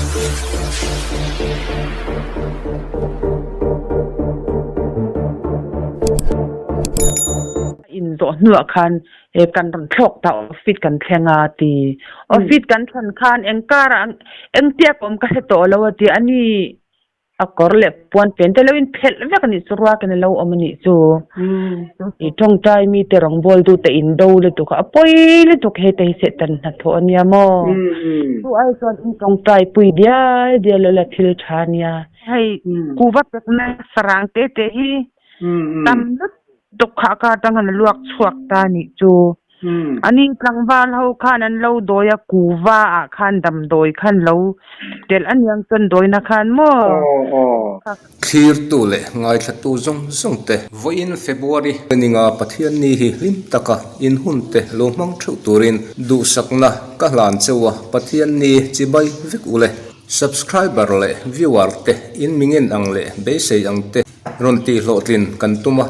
In zawh hnuah khan he kan rawn thlawk ta office kan thleng a ti. Office kan thlen khan eng karah engtia ka awm ka hre tawh lo a ti. Ani a kawr leh puan pen te lo in phelh vek a nih chu ruakin a lo awm a nih chu. I tawngtai mite rawngbawl dute in do lutuk a, a pawi lutuk hei te hi Satan hnathawh a nia maw? Chu ai chuan in tawngtai pui dial dial lo la thil tha a nia. Hei kuva pekna sarang te te hi tam lutuk kha a kar tang han a luak chhuak ta a nih chu. Ani tlangval ho khan an lo dawi a, kuva ah khan damdawi khan lo telh a niang chuan dawina khan maw? Thlirtu leh ngaithlatu zawng zawng te. Vawiin February ninga Pathian ni hi hlim taka in hun te lo hmang theuh turin duhsakna ka hlan cheu a, Pathian ni chibai vek u le. Subscriber leh viewer te in mingen ang leh beisei ang te rawn tih hlawhtlin kan tum a.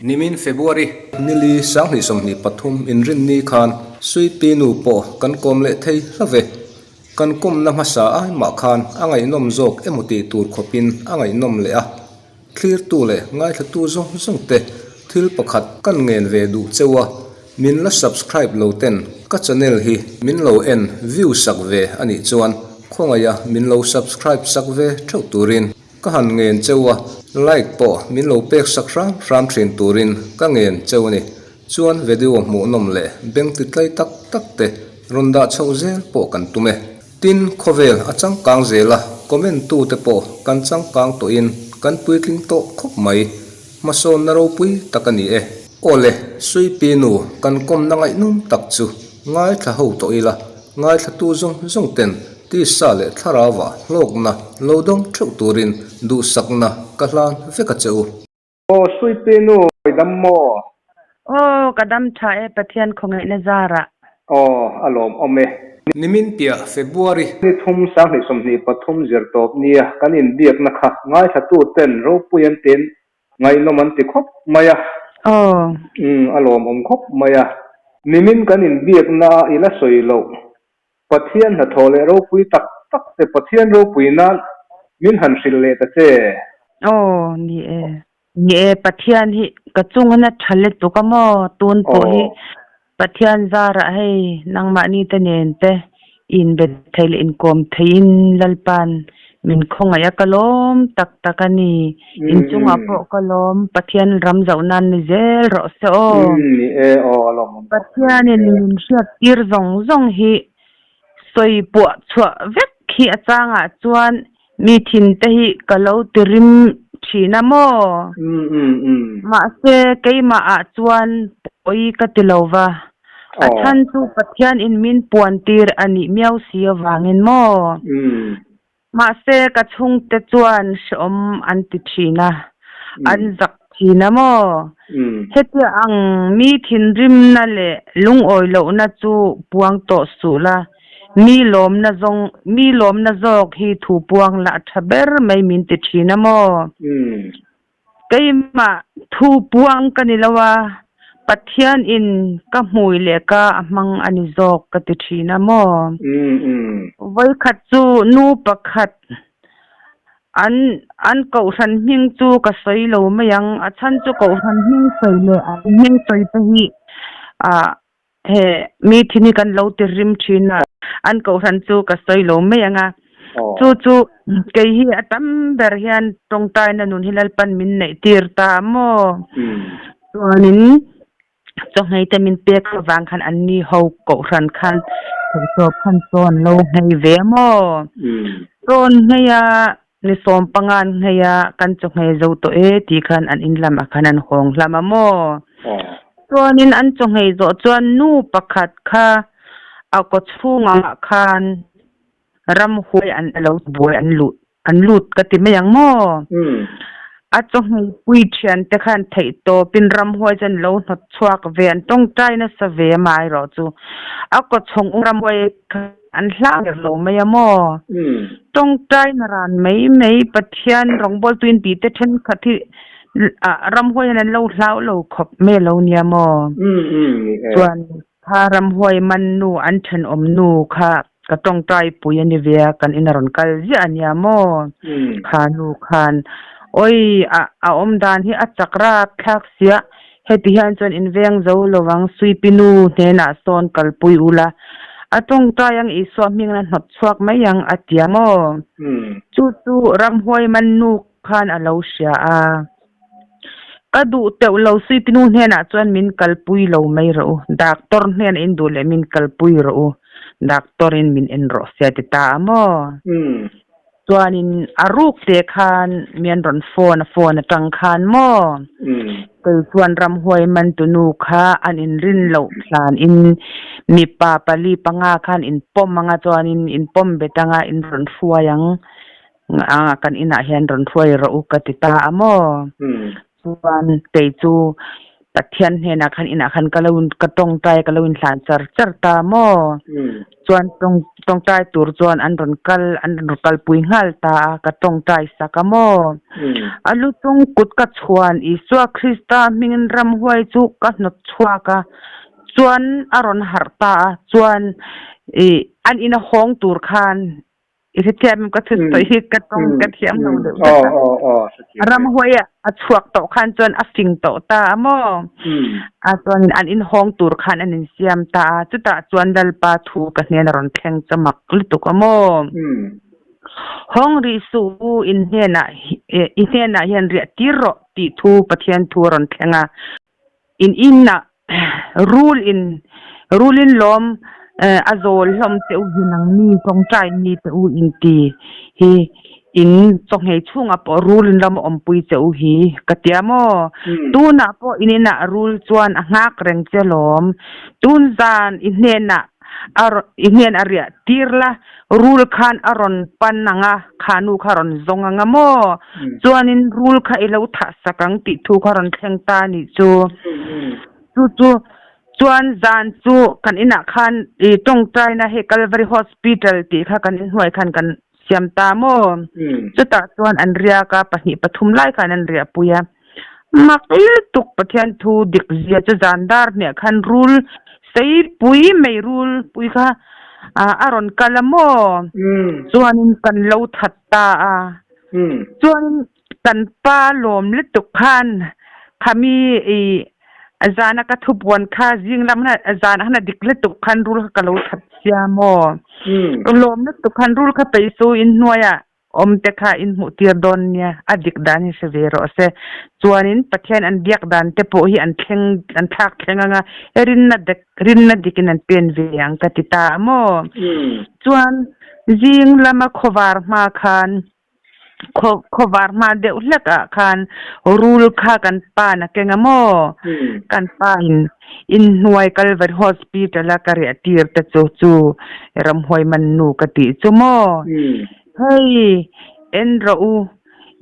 Nimin February nili 2023 inrinni khan Suipi nu pawh kan kawm leh thei hlauh e. Kan kawmna hmasa ai mah khan a ngaihnawm zawk emaw tih tur khawpin a ngaihnawm leh a, thlirtu leh ngaithlatu zawng zawng te thil pakhat kan ngen ve duh cheu a, min la subscribe lo ten ka channel hi min lo en view sak ve a nih chuan khawngaiha min lo subscribe sak ve theuh turin ka han ngen cheu a, like pawh min lo pek sak hram hram thin turin ka ngen cheu a ni. Chuan video hmuhnawm leh beng ti tlai tak tak te rawn dah chhoh zel pawh kan tum e. Tin, khawvel a changkang zel a, comment tu te pawh kan changkang tawhin kan puitling tawh khawp mai. Hmasawnna ropui tak a ni e. Awle, Suipi nu kan kawmna ngaihnawm tak chu ngaithla ho tawh ila, ngaithlatu zawng zawng ten tisa leh thlarauah hlawkna lo dawng theuh turin duhsakna ka hlan vek a che u. Aw Suipi nu, i dam maw? Aw, ka dam tha e, Pathian khawngaihna zarah. Aw, a lawmawm e. Nimin piah February. Ni thum 2023 zir tawp nia kan inbiakna kha ngaithlatu ten ropui an tin ngaihnawm an ti khawp mai a. Aw. Umm, a lawmawm khawp mai a. Nimin kan inbiakna a i la sawi loh. Pathian hnathawh leh ropui tak tak te Pathian ropui nan min han hrilh leh ta che. Aw ni e. Ni e Pathian hi ka chung a na tha lutuk a maw tun pawh hi Pathian zarah hei nangmahni te nen te inbe thei leh inkawm theiin Lalpa'n min khawngaih a ka lawm tak tak a ni. Inchungah pawh ka lawm Pathian ram zoh nan ni zel rawh se aw. Ni e aw a lawm awm khawp mai. Pathianin min hriat tir zawng zawng hi sawi puah chhuah vek hi a changah chuan mi thin te hi ka lo ti rim thin a maw? Mahse keimah ah chuan pawi ka ti lo va, a chhan chu Pathianin min puan tir a nih miau si avangin maw? Mahse, ka chhungte chuan hrehawm an ti thin a, an zak thin a maw? Hetia ang mi thinrimna leh lungawi lohna chu puang tawh suh la, mi lawmna zawng, mi lawmna zawk hi thu puang la a tha ber mai min ti thin a maw? Keimah thu puang ka ni lo a, Pathian in ka hmui leh ka a hmang a ni zawk ka ti thin a maw? Vawikhat chu nu pakhat an an kohhran hming chu ka sawi lo mai ang, a chhan chu kohhran hming sawi leh an hming sawi te hi ah He mi thin hi kan lo ti rim thin a, an kohhran chu ka sawi lo mai ang a. Chu chu kei hi a tam ber hian tawngtaina nun hi Lalpan min neih tir ta maw? Chuanin chawnghei te min pek avang khan anni ho kohhran khan theihtawp khan chaw an lo nghei ve maw? Chaw an nghei a, ni 15 an nghei a, kan chawnghei zo tawh e tih khan an in lamah khan an hawng hlam a maw? Chuanin an chawnghei zawh chuan nu pakhat kha a kaw chhungah khan ramhuai an lo buai an luh an lut ka ti mai ang maw? A chawnghei pui thian te khan theih tawpin ramhuai chu an lo hnawt chhuak ve an tawngtai nasa ve amaherawh chu a kaw chhung ramhuai kha an hlau ber lo mai a maw? Tawngtai na ran mai mai Pathian rawngbawltu in tih te thenkhat hi Ramhuai hian an lo hlau lo khawp mai a lo nia maw? Chuan kha ramhuai man nu an thenawm nu kha Ka tawngtai pui a ni ve a, kan in a rawn kal ziah a nia maw? Kha nu khan, Awi, a a awm dan hi a chak rap thlak sia, heti hian chuan in veng zo lo ang, Suipi nu hnenah sawn kalpui ula, a tawngtai ang Isua hmingin a hnawt chhuak mai ang a tia maw? Chu chu ramhuai man nu khan a lo hria a. Ka duh teuh lo Suipinu hnenah chuan min kalpui lo mai rawh u, doctor hnenah in duh leh min kalpui rawh u, doctor in min en rawh se a ti ta a maw? Chuanin a ruk te khan mi an rawn phone a phone atang khan maw? Kei chuan ramhuai mantunu kha an inrin loh hlanin mipa pali panga khan inpawm anga chuanin inpawm bet anga in rawn hruai ang. A kan inah hian rawn hruai rawh u ka ti ta a maw? Chuan kei chu Pathian hnenah khan inah khan ka lo ka tawngtai ka lo inhlan char char ta a maw? Chuan tawng tawngtai tur chuan an rawn kal an rawn kalpui nghal ta a ka tawngtai sak a maw? A lu chung kut ka chhuan Isua Krista hmingin ramhuai chu ka hnawt chhuak a chuan a rawn harh ta a chuan ih an ina hawng tur khan I hrethiam ka thu sawi hi ka tawng ka thiam lo deuh vek a. Ramhuai a chhuak tawh khan chuan a fing tawh ta a maw? A chuan an inhawng tur khan an insiam ta a, chutah chuan Lalpa thu ka hnen a rawn thleng chu mak lutuk a maw? Hawng rih suh u, in hnenah i hnenah hian riah tir rawh tih thu Pathian thu a rawn thleng a. In inah rul in rul in lawm a zawl hlawm che u hi nangni tawngtai mi te u in ti hi in chawnghei chhungah pawh rul in ram a awmpui che u hi ka tia maw? Tunah pawh in inah rul chuan a nghak reng che lawm. Tun zan i hnenah a i hnen a riah tir la, rul khan a rawn pan ang a, kha nu kha a rawn zawng ang a maw? Chuanin rul kha i lo thah sak ang tih thu kha a rawn thleng ta a nih chu. Chu chu chuan zan chu kan inah khan i tawngtaina hei Calvary Hospital tih kha kan inhnuai khan kan siam ta maw? Chutah chuan an riak a, pahnih pathum lai khan an riahpui a. Mak lutuk Pathian thu dik zia chu zan dar hniah khan rul seipui mai rul pui kha a rawn kal a maw? Chuanin kan lo that ta a. Chuanin kan pa lawm lutuk khan khami i zana ka thupuan kha zing lam zan a dik lutuk khan rul kha ka lo that sia maw? Lawm lutuk khan rul kha peih su inhnuaiah Awm te kha in hmuh tir dawn nia, a dik dan hi hre ve rawh se. Chuanin Pathian an biak dan te pawh hi an thleng an thlak thleng anga rinna dik rinna dikin an pen ve ang ka ti ta a maw? Chuan zing lama khawvar hma khan khaw khawvar hma deuh hlek ah khan rul kha kan pa na keng a maw? Kan pa in inhnuai Calvary Hospital a ka riah tir te chu chu ramhuai man nu ka tih chu maw? Hei, en rawh u,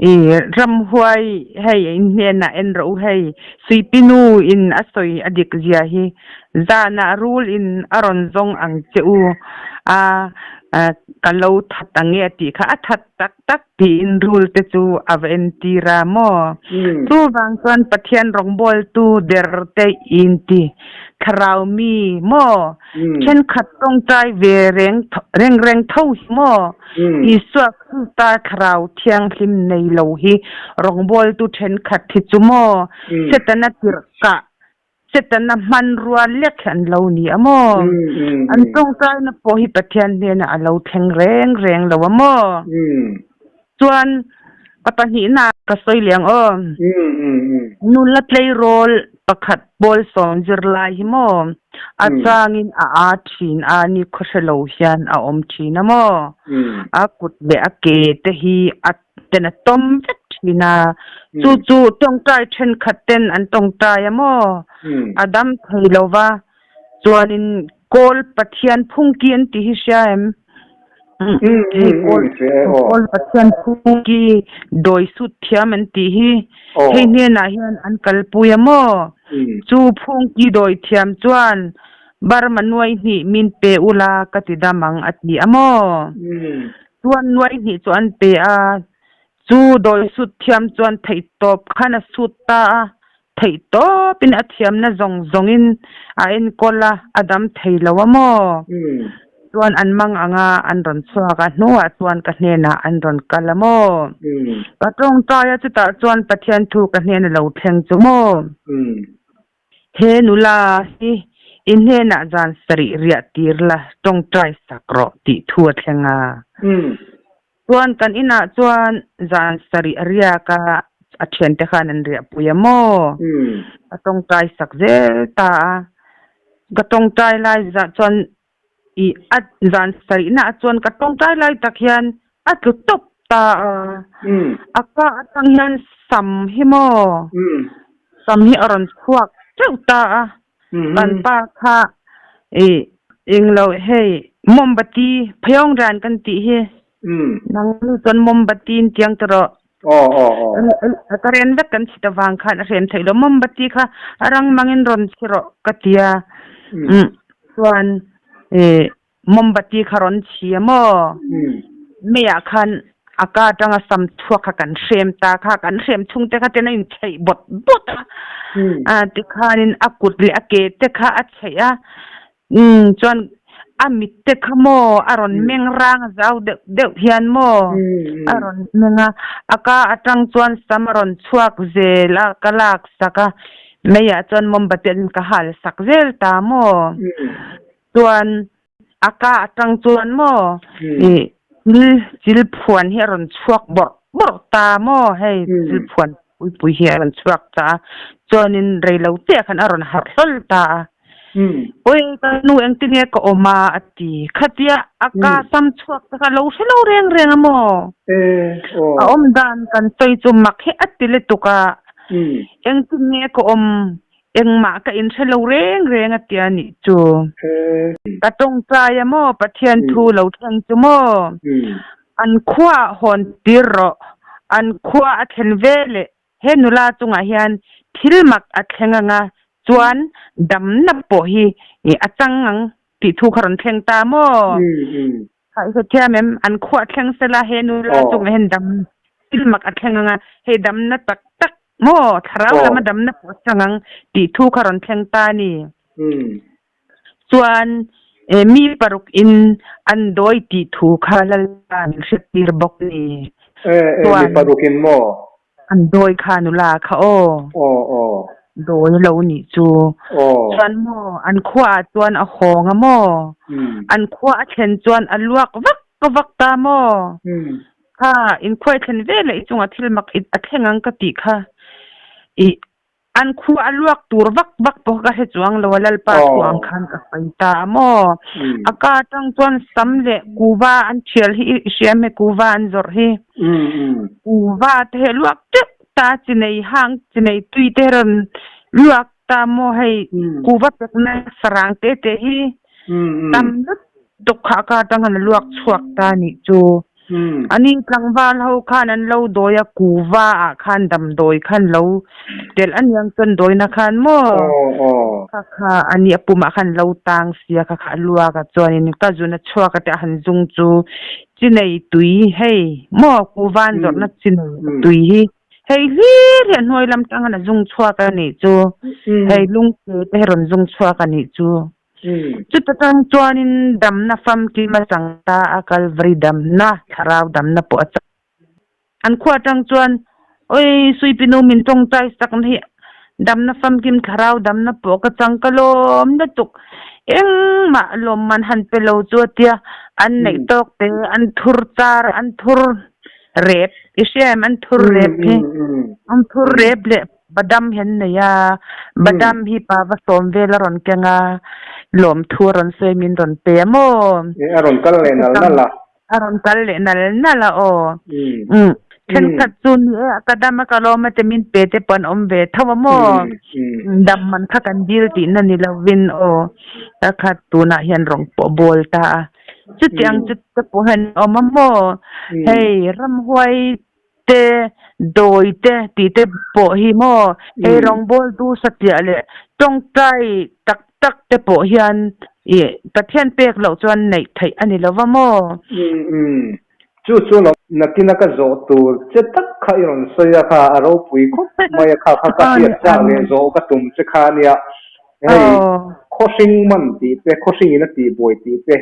i ramhuai hei in hnenah en rawh u hei, Suipinu in a sawi a dik zia hi, zanah rul in a rawn zawng ang che u a, ka lo that ang e a tih kha a that tak tak tiin rul te chu a va entir a maw? Chuvang chuan Pathian rawngbawltu der te in ti thlarau mi maw? Thenkhat tawngtai ve reng reng reng tho hi maw? Isua Krista thlarau thianghlim nei lo hi rawngbawltu thenkhat hi chu maw? Setana tirhkah, Setana hmanrua lek hi an lo ni a maw? An tawngtaina pawh hi Pathian hnenah a lo thleng reng reng lo a maw? Chuan a pahnihna ka sawi leh ang aw. Nula tleirawl pakhat pawl sawm zir lai hi maw a changin a aa thin a ni khaw hre lo hian a awm thin a maw. A kut leh a ke te hi a ten a tawm vek thin a. Chu chu tawngtai thenkhat ten an tawngtai a maw. A dam thei lo va. Chuanin Kawl Pathian phungki an tih hi hria em? Hei Kawl Kawl Pathian phungki dawi sut thiam an tih hi hei hnenah hian an kalpui a maw? Chu phungki dawi thiam chuan Burma nuai hnih min pe ula ka ti dam ang a ti a maw? Chuan nuai hnih chu an pe a, chu dawi sut thiam chuan theihtawp khan a sut ta a, Theih tawpin a thiamna zawng zawngin a enkawl a, a dam thei lo a maw? Chuan an mang ang a, an rawn chhuak a, hnuah chuan ka hnenah an rawn kal a maw? Ka tawngtai a, chutah chuan Pathian thu ka hnena lo thleng chu maw? He nula hi i hnenah zan sarih riah tir la, tawngtai sak rawh tih thu a thleng a. Chuan kan inah chuan zan sarih a riak a, a thiante khan an riahpui a maw? Ka tawngtai sak zel ta a. Ka tawngtai lai zah chuan i a zan sarihna ah chuan ka tawngtai lai tak hian a tlu tawp ta a. A ka atang hian sam hi maw? Sam hi a rawn chhuak teuh ta a. Kan pa kha i englo hei mombati phayawng ran kan tih hi nang nu chuan mombati in tiang ta rawh. Ka ren vek kan chhit avang khan a hrem theih lo mombati kha a rang mangin rawn chhi rawh ka tia chuan i Mombati kha rawn chhi a maw? Meiah khan a ka atanga sam chhuak kha kan hrem ta kha, kan hrem chhung te kha ten a inchheih bawt bawt a. Tikhanin a kut leh a ke te kha a chheih a, chuan a mit te kha maw a rawn meng rang a zau deuh deuh hian maw a rawn meng a, a ka atang chuan sam a rawn chhuak zel a, ka lak sak a, meiah chuan mombati an ka hal sak zel ta maw? Chuan a ka atang chuan maw i thil chil phuan hi a rawn chhuak bawrh bawrh ta maw hei chil phuan puipui hi a rawn chhuak ta a, chuanin reilo te ah khan a rawn harh hlawl ta a. Awi ka nu engtin nge ka awm a a ti. Khatia a ka sam chhuak te kha lo hre lo reng reng a maw? A awm dan kan sawi chu mak hi a ti lutuk a, engtin nge ka awm Engmah ka inhre lo reng reng a tia nih chu. Ka tawngtai a maw Pathian thu lo thleng chu maw? An khuaah hawn tir rawh. An khua a thlen ve leh he nula chungah hian thil mak a thleng anga chuan damna pawh hi a chang ang tih thu kha rawn thleng ta maw? Kha i hrethiam em? An khuah thleng sela he nula chungah hian dam thil mak a thleng anga hei damna tak tak maw thlarau lama damna pawh a chang ang tih thu kha rawn thleng ta a ni. Chuan mi paruk in an dawi tih thu kha Lalpa min hrettir bawk a ni. Chuan mi paruk in maw? An dawi kha nula kha aw. Aw aw. Dawi a lo nih chu. Aw. Chuan maw an khuaah chuan a hawng a maw? An khua a thlen chuan a luak vak vak ta maw? Kha inkhua i thlen ve leh i chungah thil mak a thleng ang ka tih kha i An khu a luak tur vak vak pawh ka hre chuang lo a, Lalpa thu ang khan ka sawi ta a maw? A ka atang chuan sam leh kuva an thial hi i hria em he kuva an zawrh hi? Kuva te hi a luak teuh ta a, chinei hang chinei tui te hi rawn luak ta maw hei kuva pekna sarang te te hi tam lutuk kha a ka atang khan a luak chhuak ta a nih chu. Ani tlangval ho khan an lo dawi a, kuva ah khan damdawi khan lo telh a niang chuan dawina khan maw kha kha ani a pumah khan lo tang sia kha kha a luak a chuanin ka zun a chhuak a te a han zung chu chinei tui hei maw kuva an zawrhna chinei tui hi hei hlir hi a hnuai lam tang khan a zung chhuak a nih chu hei lungte te hi rawn zung chhuak a nih chu. Chuta tang chuanin damna famkim a chang ta a, Kalvari damna, thlarau damna pawh a chang. An khua atang chuan, Oi, Suipinu min tawngtai sakna hi damna famkim, thlarau damna pawh ka chang ka lawm lutuk. Engmah lawmman han pe lo chu a tia, an neih tawk te, an thur char, an thur rep, i hria em, an thur rep hi, an thur rep leh Badam hi an nei a, badam hi pa va sawm vel a rawn keng a, lawmthu a rawn sawi min rawn pe a maw? E, a rawn kal leh nal nal a. A rawn kal leh nal nal a aw. Thenkhat chu ni e, ka dam a ka lawm a te min pe te pawh an awm ve tho a maw? Dam man kha kan dil tihna ni lovin aw, ka khat tunah hian rawng pawh a bawl ta a. Chutiang chu te pawh hian a awm a maw? Hei ramhuai te, dawi te tih te pawh hi maw hei rawngbawltu satliah leh tawngtai tak tak te pawh hian ih Pathian pek loh chuan neih theih a ni lo va maw? Umm umm chu chu lo nakina ka zawh tur che tak kha i rawn sawi a kha a ropui khawp mai a kha kha ka hriat chak leh zawh ka tum che kha ania hei khawhring man tih te khawhringin a tihbuai tih te.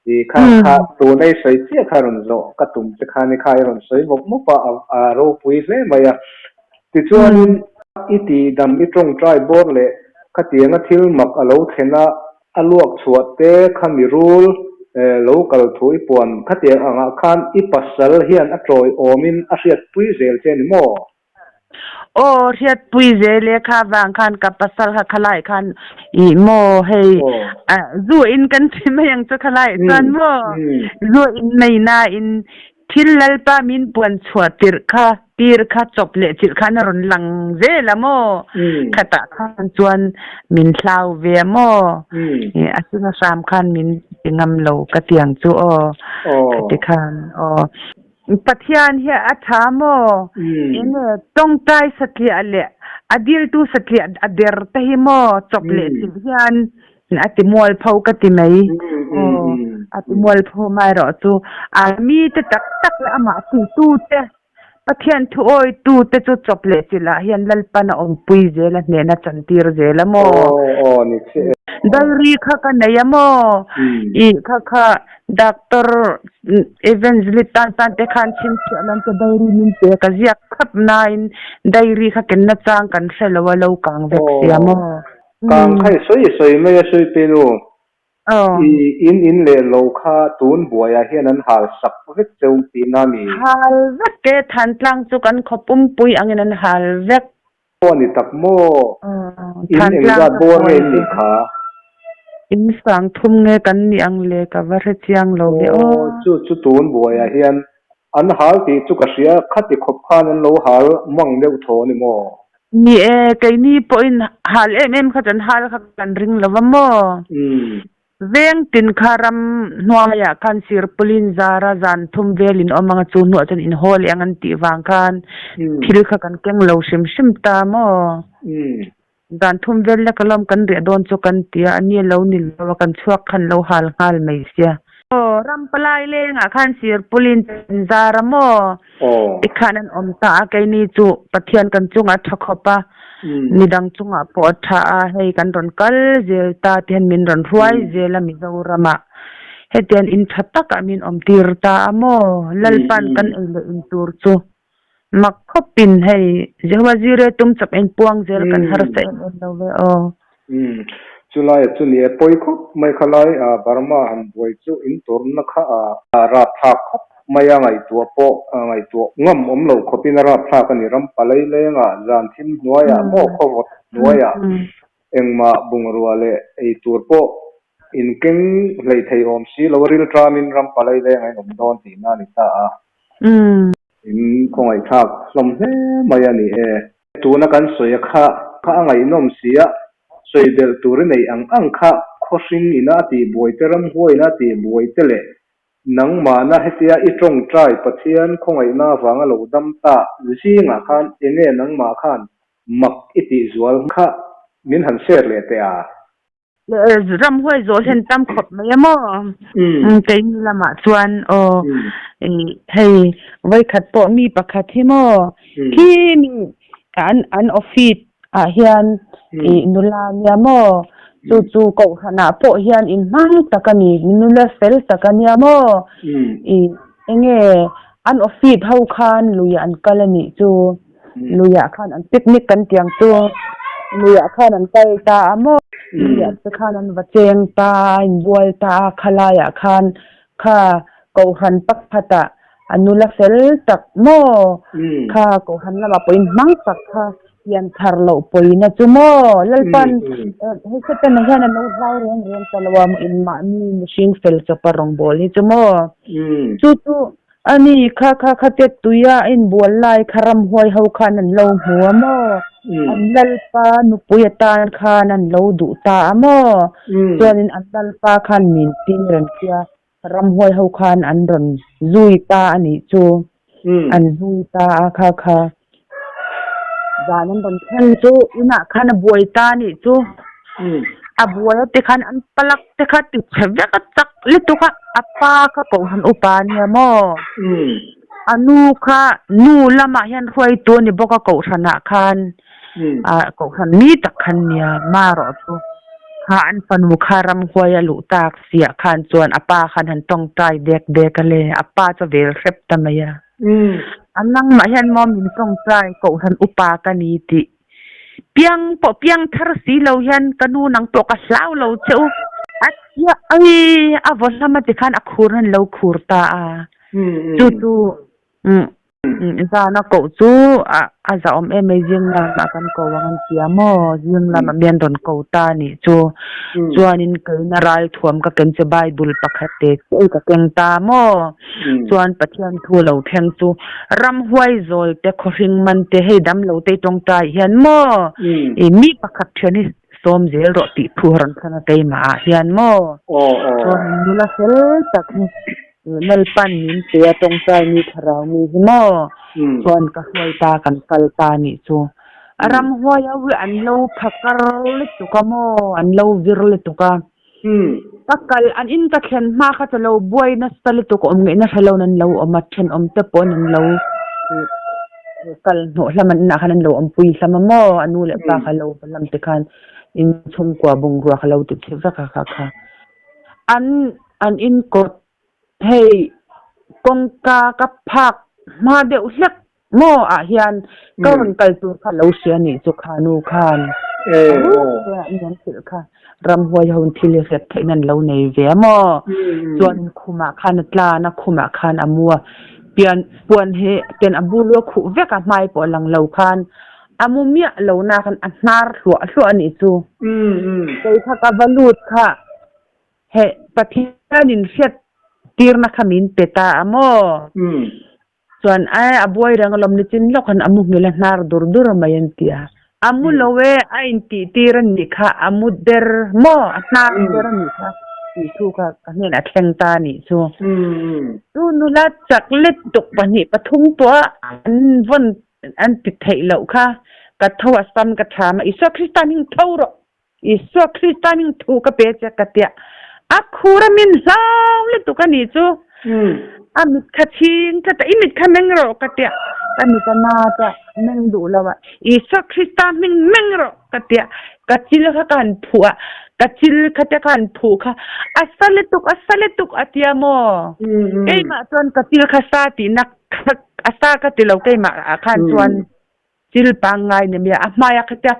I kha kha tuna i sawi chiah kha rawn zawh ka tum che khan i kha i rawn sawi mawp mawp a, a ropui hle mai a. Tichuanin i tihdam i tawngtai bawr leh khatianga thil mak a lo thlen a, a luak chhuah te kha mi rul lo kal thu i puan khatiang angah khan i pasal hian a tawiawmin a hriatpui zel che ni maw? Aw hriatpui zel e kha vang khan ka pasal kha khalai khan ih maw hei zu in kan ti mai ang chu khalai chuan maw zu in mai na in thil lalpa min puan chhuah tirh kha tir kha chawp leh chilh khan a rawn lang zel a maw khatah khan chuan min hlau ve a maw a chunga hram khan min ti ngam lo ka tiang chu aw khati khan aw. Pathian hi a ṭha maw? Enge tawngtai satliah leh a diltu satliah a der te hi maw chawp leh chilh hian a ti mualpho ka ti mai. Aw, a ti mualpho amaherawh chu a mite tak tak leh amah puitu te, Pathian thuawitu te chu chawp leh chilh ah hian Lalpan a awmpui zel a hnehna chantir zel a maw? Diary kha ka nei a maw? Ih kha kha Doctor Evangelist tan tan te khan chhinchhiah lam chu diary min pe ka ziak khap nain diary kha kenna chang kan hre lo a lo kang vek sia maw. Kang kha i sawi sawi mai a sawi pe nu. I in in leh lo kha tun buaiah hian an hal sak vek cheu tihna mi? Hal vek e, Thantlang chu kan khaw pumpui angin an hal vek. Aw ni tak maw? In engzat bawr nge in nih kha? In sang thum nge kan nih ang le ka va hre chiang lo ve aw. Aw chu chu tun buaiah hian an hal tih chu ka hria khati khawp khan an lo hal mang deuh tho a ni maw? Ni e, keini pawhin hal em em kha chuan hal kha kan ring lo va maw? Veng tin kha ram hnuaiah khan Sirpulin zara zan thum vel in awm ang a, chu hnuah chuan in haw leh ang an tih vang khan thil kha kan keng lo hrim hrim ta maw? Zan thum vel lek alawm kan riah dawn chu kan ti a, a ni lo ni lo a, kan chhuak khan lo hal nghal mai sia. Aw, ram palai lengah khan Sirpulin zara maw? Tikhan an awm ta a, keini chu Pathian kan chungah a tha khawp a, midang chungah pawh a tha a, hei kan rawn kal zel ta ti hian min rawn hruai zel a Mizoramah. Hetiang in tha takah min awm tir ta a maw? Lalpa'n kan ei leh in tur chu mak khawpin hei Jehovah Jireh tum chawp en puang zel kan harsa em em lo ve aw. Chulai chu ni e pawi khawp mai khalai Burma han buai chu in tawrhna kha a rapthlak khawp mai a ngaihtuah pawh ngaihtuah ngam awm lo khawpin a rapthlak a ni. Ram palai lengah zan thim hnuaiah maw khawvawt hnuaiah engmah bungrua leh ei tur pawh inkeng hleih thei awm si lo rilṭamin ram palai lengah in awm dawn tihna a ni ta a. In khawngaihthlak hlawm hle mai a ni e. Tuna kan sawi a kha kha a ngaihnawm si a, sawi belh tur i neih ang ang kha khawhring ina a tih buai te, ramhuai ina a tih buai te leh nangmahna hetia i tawngtai Pathian khawngaihna avanga lo dam ta zingah khan enge nangmah khan mak i tih zual kha min han share leh teh a. Ramhuai zawh hian tam khawp mai a maw? Keini lamah chuan aw hei vawikhat pawh mi pakhat hi maw khi mi an an office ah hian ih nula nia maw chu chu kohhranah pawh hian inhmang tak a ni nula fel tak a nia maw ih enge an office ho khan luiah an kal a nih chu. Luiah khan an picnic kan tih ang chu luiah khan an kal ta a maw luiah te khan an va cheng ta a inbual ta a khalaiah khan kha kohhran pakhatah a nula fel tak maw kha kohhran lamah pawhin hmang tak kha pian thar loh pawina chu maw Lalpan hei Setana hian a lo hlau reng reng ta lo a in mahni mihring fel chawpa rawngbâwl hi chu maw chu chu A ni, kha kha kha te tuia a inbual lai kha ramhuai ho khan an lo hmu a maw? An lalpa nupui atan khan an lo duh ta a maw? Chuanin an lalpa khan min tir an tia, ramhuai ho khan an rawn zui ta a nih chu. An zui ta a kha kha. Zan an rawn thleng chu inah khan a buai ta a nih chu. A buai a ti khan an palak te kha ti chhe vek a chak lutuk a, a pa kha kohhran upa a nia maw? A nu kha nu lamah hian hruaitu a ni bawk a kohhranah khan ah kohhran mi tak khan nia marawh chu. Kha an fanu kha ramhuai a luh tak siah khan chuan a pa khan han tawngtai dek dek a le, a pa chu a vel hrep ta mai a. A nangmah hian maw min tawngtai kohhran upa ka ni tih piang pawh piang thar si lo hian ka nu nang pawh ka hlau lo che u a tia ai a vaw hlam a tikhan a khur nan lo khur ta a chu chu Zana koh chu a zahawm em mai zing lamah kan ko ang an tia maw zing lamah mian rawn ko ta a nih chu chuanin keina ralthuam ka ken che Bible pakhat te chiah ka keng ta maw chuan Pathian thu lo thleng chu ramhuai zawl te khawhring man te hei damlo te i tawngtai hian maw ih mi pakhat thian hi sawm zel rawh tih thu a rawn thlen a keimah ah hian maw chuan nula fel tak hi Lalpan min pe a tawngtai mi thlarau mi hi maw? Chuan ka hruai ta kan kal ta nih chu. A ramhuai ho hi an lo phakar lutuk a maw? An lo vir lutuk a. Ka kal an in ka thlen hma kha chu lo buai nasa lutuk a awm ngaihna hre lo an lo awm a, thenawm te pawhin an lo kal hnawh hlam an inah khan an lo awmpui hlam a maw? A nu leh pa kha lo va lam te khan inchhungkua bungrua kha lo ti chhe vek a kha kha. An An inkawt hei kawngka ka phak hma deuh hlek maw ah hian ka rawn kal tur kha lo hria nih chu kha nu khan an hrilh kha ramhuai ho in thil hi hriat theih na an lo nei ve a maw chuan khumah khan a tlan a khumah khan a mu a pian puan hi pian a bul a khuh vek a hmai pawh a lang lo khan a mu miah lo na khan a hnar hluah hluah a nih chu kei kha ka va lut kha. He Pathianin hriat tirna kha min pe ta a maw? Chuan ai a buai reng alawm nichin lawk khan a mu hmel a hnar dur dur mai an ti a. A mu lo e, a intih tir a nih kha, a mu der maw? A hnar der a nih kha tih thu kha ka hnenah a thleng ta a nih chu. Chu nula chak let tuk pahnih pathum pawh a an vawn an ti theih loh kha ka tho a sam ka tham a, Isua Krista hming tho rawh! Isua Krista hming thu ka pe che ka tia. A khur a min hlau lutuk a nih chu. A mit kha chhing tlat a, i mit kha meng rawh ka tia. Ka mit a na ta meng duh lo a, Isua Krista hming meng rawh ka tia. Ka chil kha ka han phuh a, ka chil kha te ka han phuh kha a sa lutuk, a sa lutuk a tia maw? Keimah chuan ka chil kha sa tihna a sa ka ti lo keimah ah khan chuan chil pangngai ni mai a, a hmai a kha tia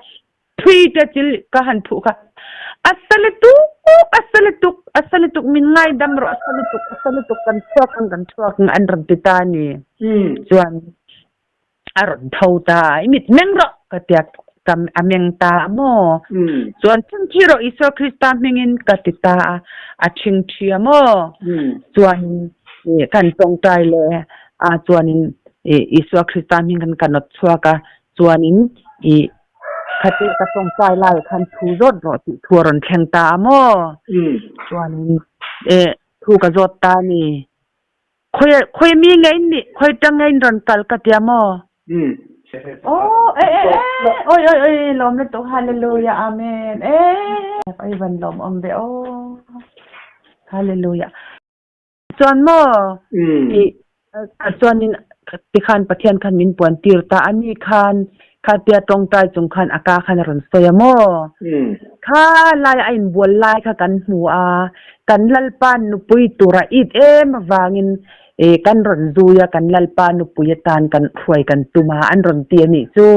Thui te chil ka han phuh kha a sa lutuk a sa lutuk a sa lutuk min ngaidam rawh a sa lutuk a sa lutuk kan chhuak ang kan chhuak ang an rawn ti ta a ni. Chuan a rawn tho ta a i mit meng rawh ka tia ka a meng ta a maw? Chuan thingthi rawh Isua Krista hmingin ka ti ta a a thingthi a maw? Chuanin kan tawngtai leh a chuanin Isua Krista hming khan ka nawt chhuak a chuanin i Khati ka tawngtai lai khan thu zawt rawh tih thu a rawn thleng ta a maw? Chuanin e thu ka zawt ta a ni. Khawi khawi mi nge in nih? Khawi tang nge in rawn kal ka tia maw? Aw e e e oi oi oi lawm lutuk hallelujah amen e oi van lawm awm ve aw hallelujah. Chuan maw? Ih, chuanin tikhan Pathian khan min puan tir ta a ni khan khatia tawngtai chung khan a ka khan a rawn sawi a maw? Kha lai a inbual lai kha kan hmu a, kan Lalpa nupui tura it em avangin kan rawn zui a, kan Lalpa nupui atan kan hruai kan tum a, an rawn ti a nih chu.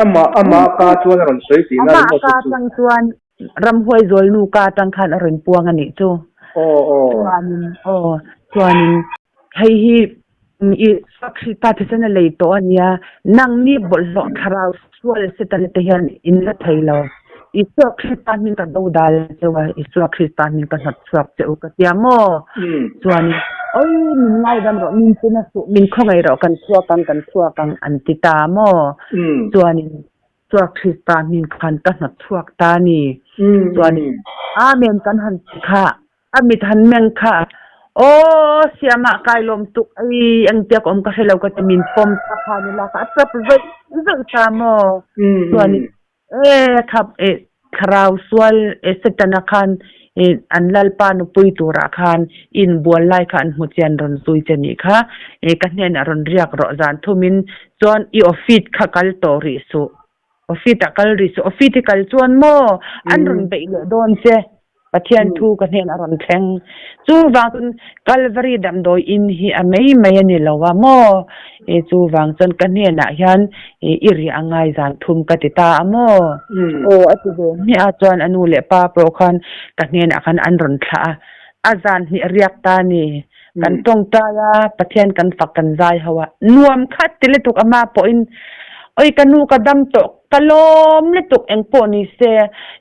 Amah, amah a ka chuan a rawn sawi tihna Amah a ka atang chuan Ramhuai zawlnu ka atang khan a rawn puang a nih chu. Aw aw. Chuanin aw chuanin hei hi i Krista thisen a lei tawh a nia, nangni bawlhhlawh thlarau sual Setana te hian in la thei lo. Isua Krista hming ka dodal cheu a, Isua Krista hming ka hnawt chhuak che u ka tia maw? Chuanin oi min ngaidam rawh, min china suh, min khawngaih rawh kan chhuak ang kan chhuak ang an ti ta maw? Chuanin Chua Krista hming khan ka hnawt chhuak ta a ni. Chuan Amen kan han ti kha, a mit han meng kha, Aw Siamah kai lawm tuk ai, engtia ka awm ka hre lo ka ti min pawm ta kha ni la kha a tap zawih zawih ta maw? Chuan e kha e thlarau sual e Setana khan e an Lalpa nupui turah khan inbual lai kha an hmu chian rawn zui che nih kha, e ka hnenah rawn riak rawh zan thumin chuan i office kha kal tawh rih suh. Office ah kal rih suh, office i kal chuan maw an rawn beih leh dawn che, Pathian thu ka hnenah a rawn thleng. Chuvang chuan Kalvari damdawi in hi a mai mai a ni lo a maw? E chuvang chuan ka hnenah hian i riah a ngai zan thum ka ti ta a maw? Aw a ti ve hmiah a, chuan a nu leh pa pawh khan ka hnenah khan an rawn thlah a, a zan hnih a riak ta a ni. Kan tawngtai a, Pathian kan fak kan zai ho a, nuam khat ti lutuk ama pawhin Oi ka nu ka dam tawh ka lawm lutuk eng pawh ni se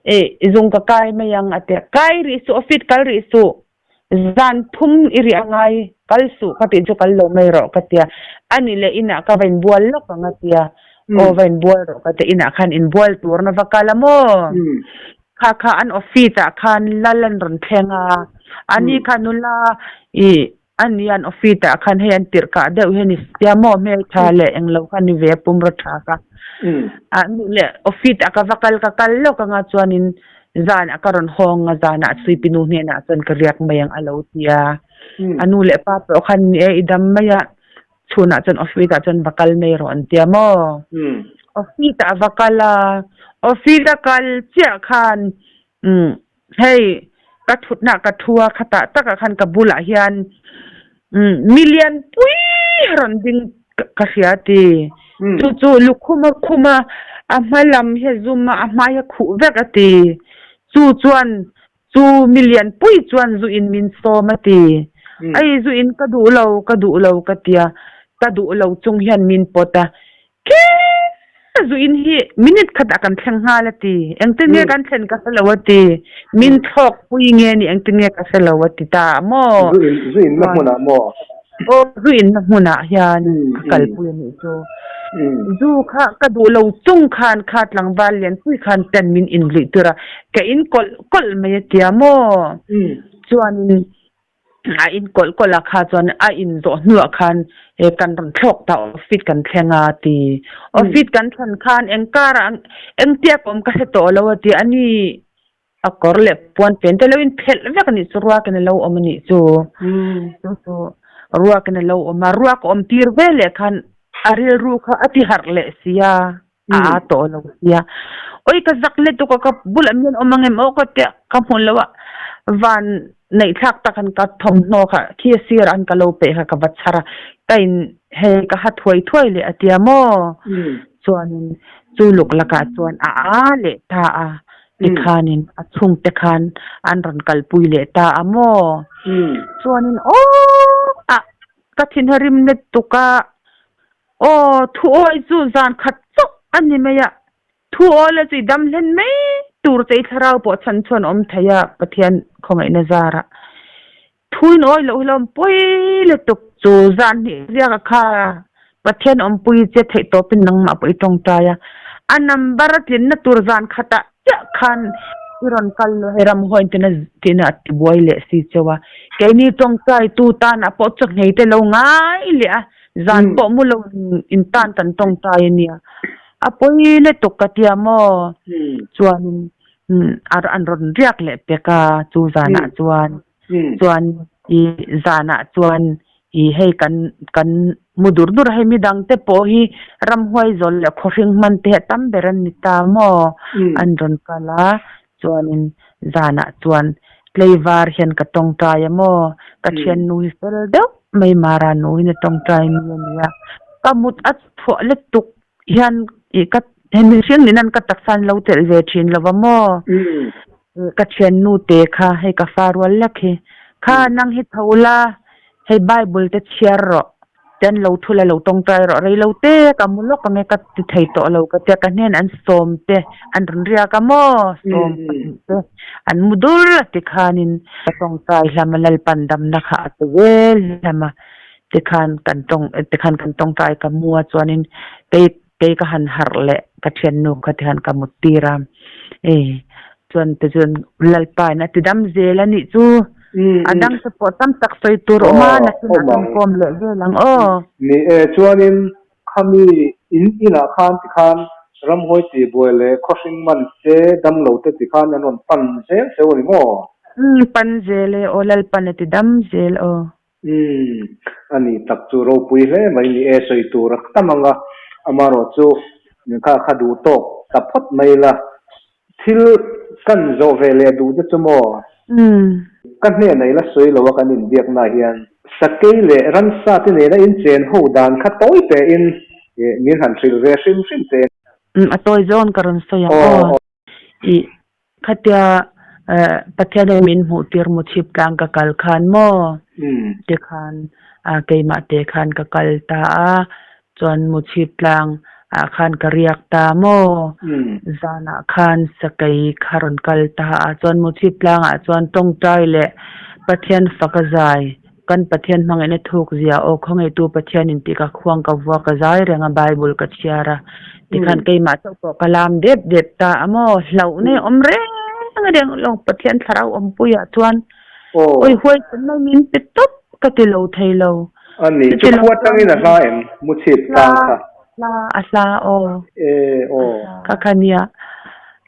i zung ka kai mai ang a ti a, kai rih suh office kal rih suh zan thum i riah ngai kal suh ka tih chu kal lo mai rawh ka ti a, ani leh inah ka va inbual lawk ang a ti a, aw va inbual rawh ka ti a, inah khan inbual tur na va kal a maw? Kha kha an office ah khan lal an rawn thleng a, ani kha nula i ani an office ah khan hei an tirh kah deuh hi a ni sia maw hmeltha leh englo kha ni ve a pumraw tha kha. Ah nih leh office ah ka va kal ka kal lawk anga chuanin zan ah ka rawn hawng a zanah Suipinu hnenah chuan ka riak mai ang a lo ti a. A nu leh pa pawh khan ni e i dam mai a Chhunah chuan office ah chuan va kal mai rawh an tia maw? Office ah va kal a, office a kal chiah khan umm hei ka thutna ka thu a khatah takah khan ka bulah hian umm milian pui rawn ding ka hria ti. Chu chu lukhum a khum a, a hma lam hi a zum a, a hmai hi a khuh vek a ti. Chu chuan Chu milian pui chuan zu in min sawm a ti. Ei zu in ka duh lo, ka duh lo ka tia, ka duh lo chung hian min pawt a. Kee! Zu in hi minute khatah kan thleng nghal a ti. Engtin nge kan thlen ka hre lo a ti. Min thlawk pui nge ni engtin nge ka hre lo a ti ta a maw? Zu in, zu inna hmunah maw? Aw, zu inna hmunah hian a kalpui a nih chu. Zu kha ka duh lo chung khan kha tlangval lianpui khan ten min inluih tir a, ka in kawlh kawlh mai a tia maw? Chuanin a in kawlh kawlh a kha chuan a in zawh hnuah khan he kan rawn thlawk ta office kan thleng a ti. Office kan thlen khan eng karah engtia ka awm ka hre tawh lo a ti a ni. A kawr leh puan pen te lo in phelh vek a nih chu ruakin a lo awm a nih chu. Chu chu ruakin a lo awm a, ruak a awm tir ve leh khan a rilru kha a ti harh leh si a, a aa tawh lo sia. Oi ka zak let tuk a, ka bulah mian awm ang em aw ka tia ka hmu lo a, van neihthlak tak han ka thawmhnaw kha khi a sirah han ka lo peih kha ka va chhar a, ka in hei ka ha thuai thuai leh a tia maw? Chuanin chu luk lakah chuan a aa leh ta a, tikhanin a chhungte khan an rawn kalpui leh ta a maw? Chuanin aw ah ka thinha rim let tuk a, aw thu awi chu zan khat chauh a ni mai a, Thu awl a chui dam hlen mai tur che i thlarau pawh chhan chuan awm thei a, Pathian khawngaihna zarah. Thu in awi loh hi lo awm pawi lutuk chu zan hnih riak a kha Pathian awmpui che theih tawpin nangmah pawh i tawngtai a, a number a tlinna tur zan khatah chiah khan i rawn kal lo hei ramhuai tina tina a tibuai leh si cheu a, keini tawngtai tu tanah pawh chawhmei te lo ngai leh a, zan pawh mu lo in tan kan tawngtai a nia. A pawi lutuk ka tia maw? Chuanin an rawn riak leh pek a chu zanah chuan. Chuan i zanah chuan i hei kan kan mu dur dur a, hei midang te pawh hi ramhuai zawl leh khawhring hman te hi a tam ber an ni ta maw? An rawn kal a, chuanin zanah chuan tleivar hian ka tawngtai a maw? Ka thiannu hi fel deuh mai Mara nu hian a tawngtai mi a nia. Ka mut a chhuah lutuk hian ih ka he mihring nih nan ka taksa an lo telh ve thin lo va maw? Ka thiannu te kha hei ka fa rual lek hi kha nang hi tho la hei Bible te chhiar rawh te an lo thu la lo tawngtai rawh rei lo te ka mu lawk ang e ka ti thei tawh lo ka tia ka hnen an sawm te an rawn riak a maw sawm pahnih te an mu dur a tikhanin ka tawngtai hlam a Lalpan damna kha a pe zel hlam a. Tikhan kan tawng tikhan kan tawngtai ka mu a chuanin kei kei ka han harh leh ka thiannu kha tikhan ka mut tir a e chuan tichuan Lalpa in a ti dam zel a nih chu a dang te pawh tam tak sawi tur awm a nakinah kan kawm leh vel ang aw. Ni e chuanin khami in inah khan tikhan ramhuai tihbuai leh khawhring man te damlo te tikhan an rawn pan zel cheu a ni maw? Umm pan zel e aw Lalpan a ti dam zel aw. Umm, a nih tak chu ropui hle mai ni e, sawi tur a tam ang a, amaherawh chu kha kha duh tawk. ta phawt mai la. Thil kan zawh ve leh duh te chu maw? Ka hnenah ila sawi lo a kan inbiakna hian sakei leh ransa te nena inchen ho dan kha tawi tein min han hrilh ve hrim hrim te. A tawi zawn ka rawn sawi ang aw. I khatia Pathian in min hmuh tir muchhip tlang ka kal khan maw? Tikhan keimah te khan ka kal ta a, chuan muchhip tlang ah khan ka riak ta maw? Zanah khan sakei kha rawn kal ta a, chuan muchhip tlang ah chuan tawngtai leh Pathian fak a zai Kan Pathian hmangaihna thuk zia aw khawngaihtu Pathian in tih ka khuang ka vua ka zai reng a Bible ka chhiar a tikhan keimah chauh pawh ka lam dep dep ta a maw hlauh nei awm reng reng lo Pathian thlarau awmpui ah chuan awi huai tan mai min pe tawp ka ti lo thei lo A ni chu khua tangin a hla em mu chhip tlang kha. Hla a hla aw. E aw. Ka kha nia.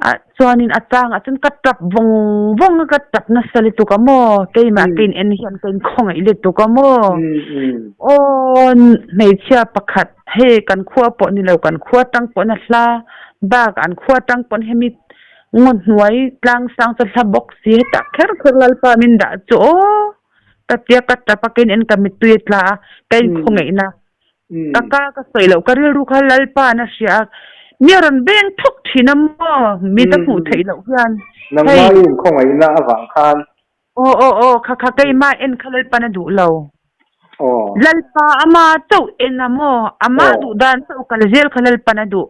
A chuanin a changah chuan ka tap vawng vawng a, ka tap nasa lutuk a maw? Keimah ka in en hian ka in khawngaih lutuk a maw? Aw hmeichhia pakhat hei kan khua pawh ni lo kan khua tang pawhin a hla bak an khua tang pawhin hemi ngaw hnuai tlang sang chu hla bawk si hetah kher kher Lalpa min dah chu aw ka tia ka tap a ka in en ka mittui a tla a ka in khawngaihna Ka ka ka sawi loh, ka rilru kha Lalpa an a hria a, mi a rawn beng thawk thin a maw? Mi ta hmuh theih loh hian. Nangmah i inkhawngaihna avang khan. Aw aw aw, kha kha keimah en kha Lalpa'n a duh lo. Aw. Lalpa ama chauh en a maw? Ama duh dan chauh kal zel kha Lalpa'n a duh.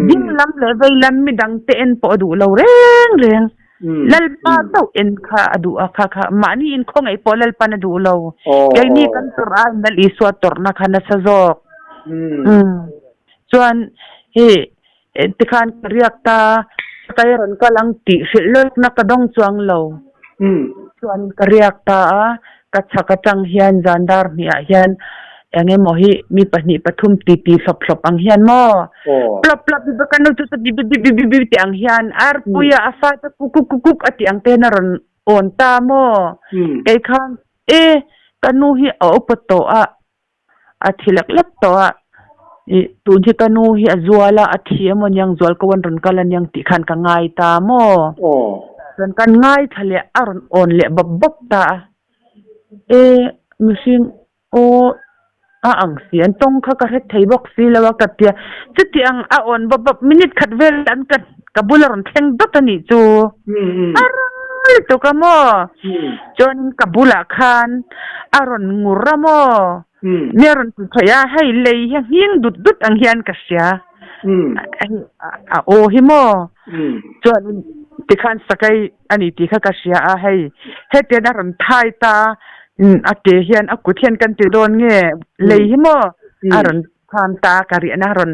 Ding lam leh vei lam midangte en pawh a duh lo reng reng. Lalpa chauh en kha a duh a, kha kha mahni inkhawngaih pawh Lalpa'n a duh lo. Keini kan tawrh a, Lal Isua tawrhna kha nasa zawk. Chuan hei tikhan ka riak ta, sakai a rawn kal ang tih hrilh lawkna ka dawng chuang lo. Chuan ka riak ta a, Ka chhak atang hian zan dar hniah hian eng emaw hi mi pahnih pathum titi hlawp hlawp ang hian maw plop plop bi ka nu chu chu bi bi bi bi bi ti ang hian arpuia a fa chu kuk kuk kuk kuk a tih ang te hian a rawn awn ta maw kei khan e ka nu hi a upa tawh a. A thi lek lek tawh a, ih tun hi ka nu hi a zual a, a thi emaw niang zual ko an rawn kal aniang tih khan ka ngai ta maw? Chuan kan ngaithla leh a rawn awn leh bawp bawp ta a, e mihring aw a ang si an tawng kha ka hre thei bawk si lo a ka tia, chuti ang a awn bawp bawp minute khat vel an ka ka bula rawn thleng dawt a nih chu a rang lutuk a maw? Chuanin ka bulah khan a rawn ngur a maw? Mi a rawn ti theih a, hei lei hi a nghing dut dut ang hian ka hria. A aw hi maw? Chuanin tikhan sakai a ni tih kha ka hria a, hei hetian a rawn thai ta a, a ke hian a kut hian kan ti dawn nge lei hi maw a rawn tham ta a, ka riahna a rawn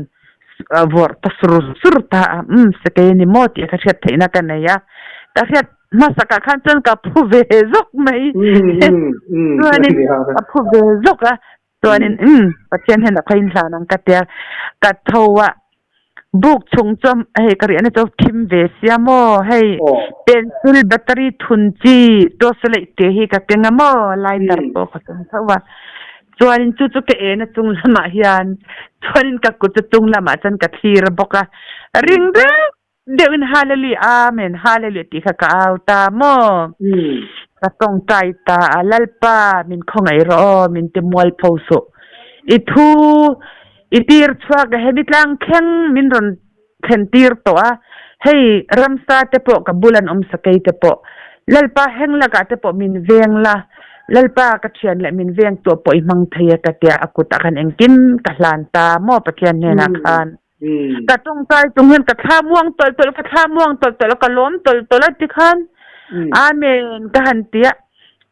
vawrh ta sur sur ta a, umm sakai a ni maw tih ka hriat theihna ka nei a, ka hriat Hmasakah khan chuan ka phu ve zawk mai. Chuanin ka phu ve zawk a, chuanin umm Pathian hian a khaw inhlan ang ka tia, ka tho a, buk chung chuan hei ka riahna chu thim ve sia maw, hei pencil battery thun chi torch light te hi ka keng a maw, lighter pawh ka tum tho a, chuanin chu chu ka en a chung lamah hian chuanin ka kut chu chung lamah chuan ka thlir bawk a, ring deuh Deuhin Hallelujah Amen Hallelujah tih kha ka au ta maw? Ka tawngtai ta a, Lalpa min khawngaih rawh aw, min ti mualpho suh. I thu i tir chhuak a, hemi tlang thleng min rawn thlen tir tawh a, hei ramsa te pawh ka bul an awm sakei te pawh Lalpa heng lakah te pawh min veng la, Lalpa ka thian leh min veng tuah pawh i hmang thei a ka tia, a kutah khan engkim ka hlan ta maw Pathian hnenah khan. Ka tawngtai chung hian ka thla muang tawlh tawlh, ka thla muang tawlh tawlh a, ka lawm tawlh tawlh a ti khan Amen ka han ti a.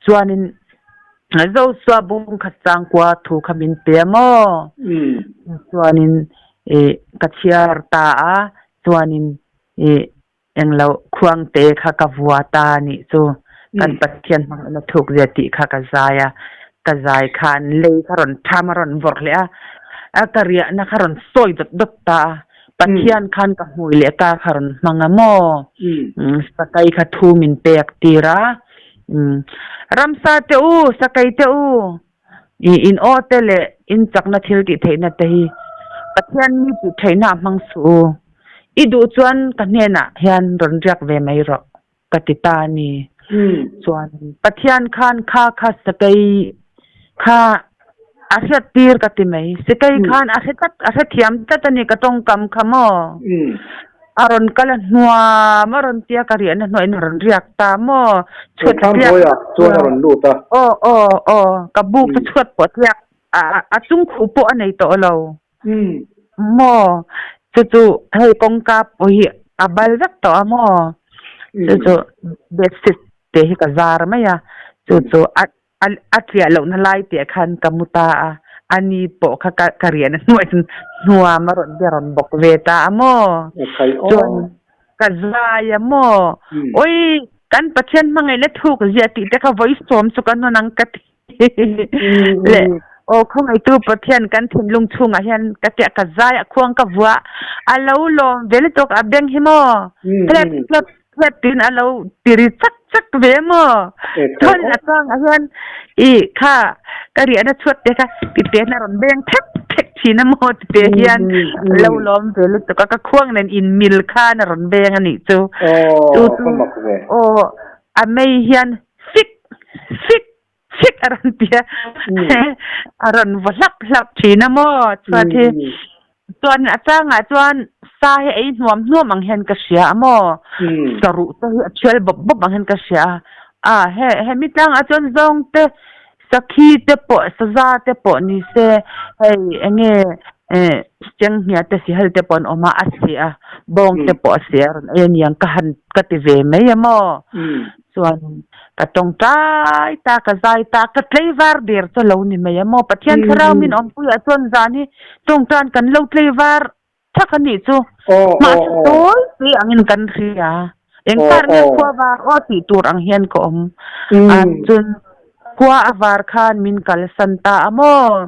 Chuanin Joshua bung khat changkua thu kha min pe a maw? Chuanin ka chhiar ta a, chuanin Englo khuangte kha ka vua ta a nih chu kan Pathian hmangaihna thuk zia tih kha ka zai a, ka zai khan lei kha rawn tham a rawn vawrh leh a, a ka riahna kha rawn sawi dawt dawt ta a, Pathian khan ka hmui leh ka kha rawn hmang a maw? Sakai kha thu min pek tir a, Ramsa te u, sakai te u, I in aw te leh in chakna thil tih theihna te hi Pathian mi tih theihna a hmang suh u. I duh chuan ka hnenah hian rawn riak ve mai rawh ka ti ta a ni. Chuan Pathian khan kha kha sakei kha a hriat tir ka ti mai. Sakei khan a hre tlat, a hrethiam tlat a ni ka tawngkam kha maw? A rawn kal a hnuam a rawn tia ka riahna hnuaiin a rawn riak ta maw? Chhuat Thlam riak hnuaiah chuan a rawn lut a. Aw aw aw ka buk chu chhuat pawh a tliak a chung khuh pawh a nei tawh lo. Maw? Chu chu hei kawngka pawh hi a bal vek tawh a maw? Chu chu bedsheet te hi ka zar mai a, chu chu a a tliah lohna lai tih khan ka mu ta a, a ni pawh kha ka ka riahna hnuai chuan hnuam a rawn bia rawn bawk ve ta a maw? Chuan ka zai a maw? Awi kan Pathian hmangaihna thuk ziah tih te kha vawi sawm chu ka nawn ang ka ti leh aw khawngaihtu Pathian kan thinlung chhungah hian ka tia ka zai a khuang ka vuah a lo lawm ve lutuk a beng hi maw? Thlep thlep Thlep tiin a lo ti ri chak chak ve maw? Chuan a changah hian i kha ka riahna chhuat te kha tite hian a rawn beng thek thek thin a maw tite hian a lo lawm ve lutuk a, ka khuang nen inmil khan a rawn beng a nih chu. Chu chu aw a mei hian fik fik fik a rawn ti a, a rawn vaw hlap hlap thin a maw chhuat hi. Chuan a changah chuan sa hi ei hnuam hnuam ang hian ka hria a maw, saruh te hi a thial bawp bawp ang hian ka hria a, a he hemi tlangah chuan zawng te sakhi te pawh saza te pawh ni se hei eng nge eh chenghnia te sihal te pawh an awm a a seh a bawng te pawh a seh a rawn ei a niang ka han ka ti ve mai a maw. Chuan ka tawngtai ta, ka zai ta, ka tleivar der chu lo ni mai a maw? Pathian thlarau min awmpuiah chuan zan hi tawngtan kan lo tleivar thak a nih chu. Mahse tawi tui angin kan hria. Engkar nge khua var aw tih tur ang hian ka awm. A chun khua a var khan min kalsan ta a maw?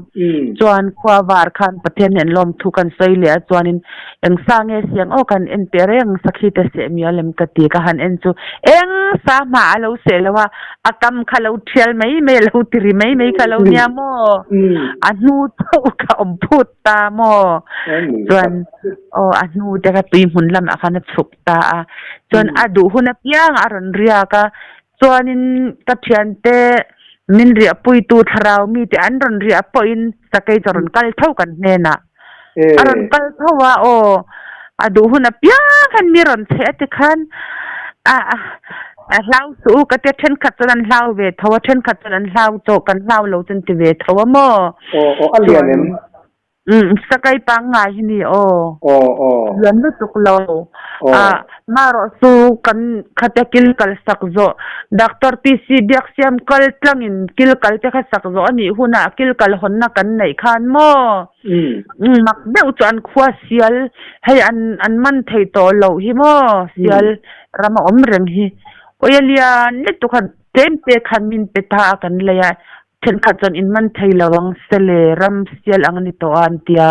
Chuan khua var khan Pathian nen lawmthu kan sawi leh a chuanin Eng sa nge siang aw kan en teh reng sakhi te seh mial em ka ti ka han en chu eng sa hmah a lo seh lo a, a kam kha lo thial mai mai a lo ti ri mai mai kha lo nia maw a hnu chauh kha awm phut ta maw chuan aw a hnu te kha tui hmun lamah khan a chhuk ta a chuan a duh hun apiang a rawn riak a chuanin ka thiante min riahpuitu thlarau mite an rawn riah pawhin sakei chu a rawn kal tho kan hnenah. A rawn kal tho a, aw a duh hun apiang khan mi rawn chhe a ti khan a a hlau suh u ka tia thenkhat chuan an hlau ve tho a, thenkhat chuan an hlau tawh kan hlau lo chuan ti ve tho a maw. Aw aw a lian em? Umm sakai pangngai hi ni aw. Aw aw. Lian lutuk lo. A marawh chu kan khatia kil kal sak zawh Doctor PC Biaksiam kal tlangin kil kal te kha sak zawh a nih hunah kil kal hawnna kan neih khan maw? Mak deuh chu an khua sial hei an an man thei tawh loh hi maw sial ram a awm reng hi. Awia lian lutuk kha tlem te khan min pe ta a kan lei a thenkhat chuan in man thei lo ang sele ram sial ang a ni tawh a an ti a.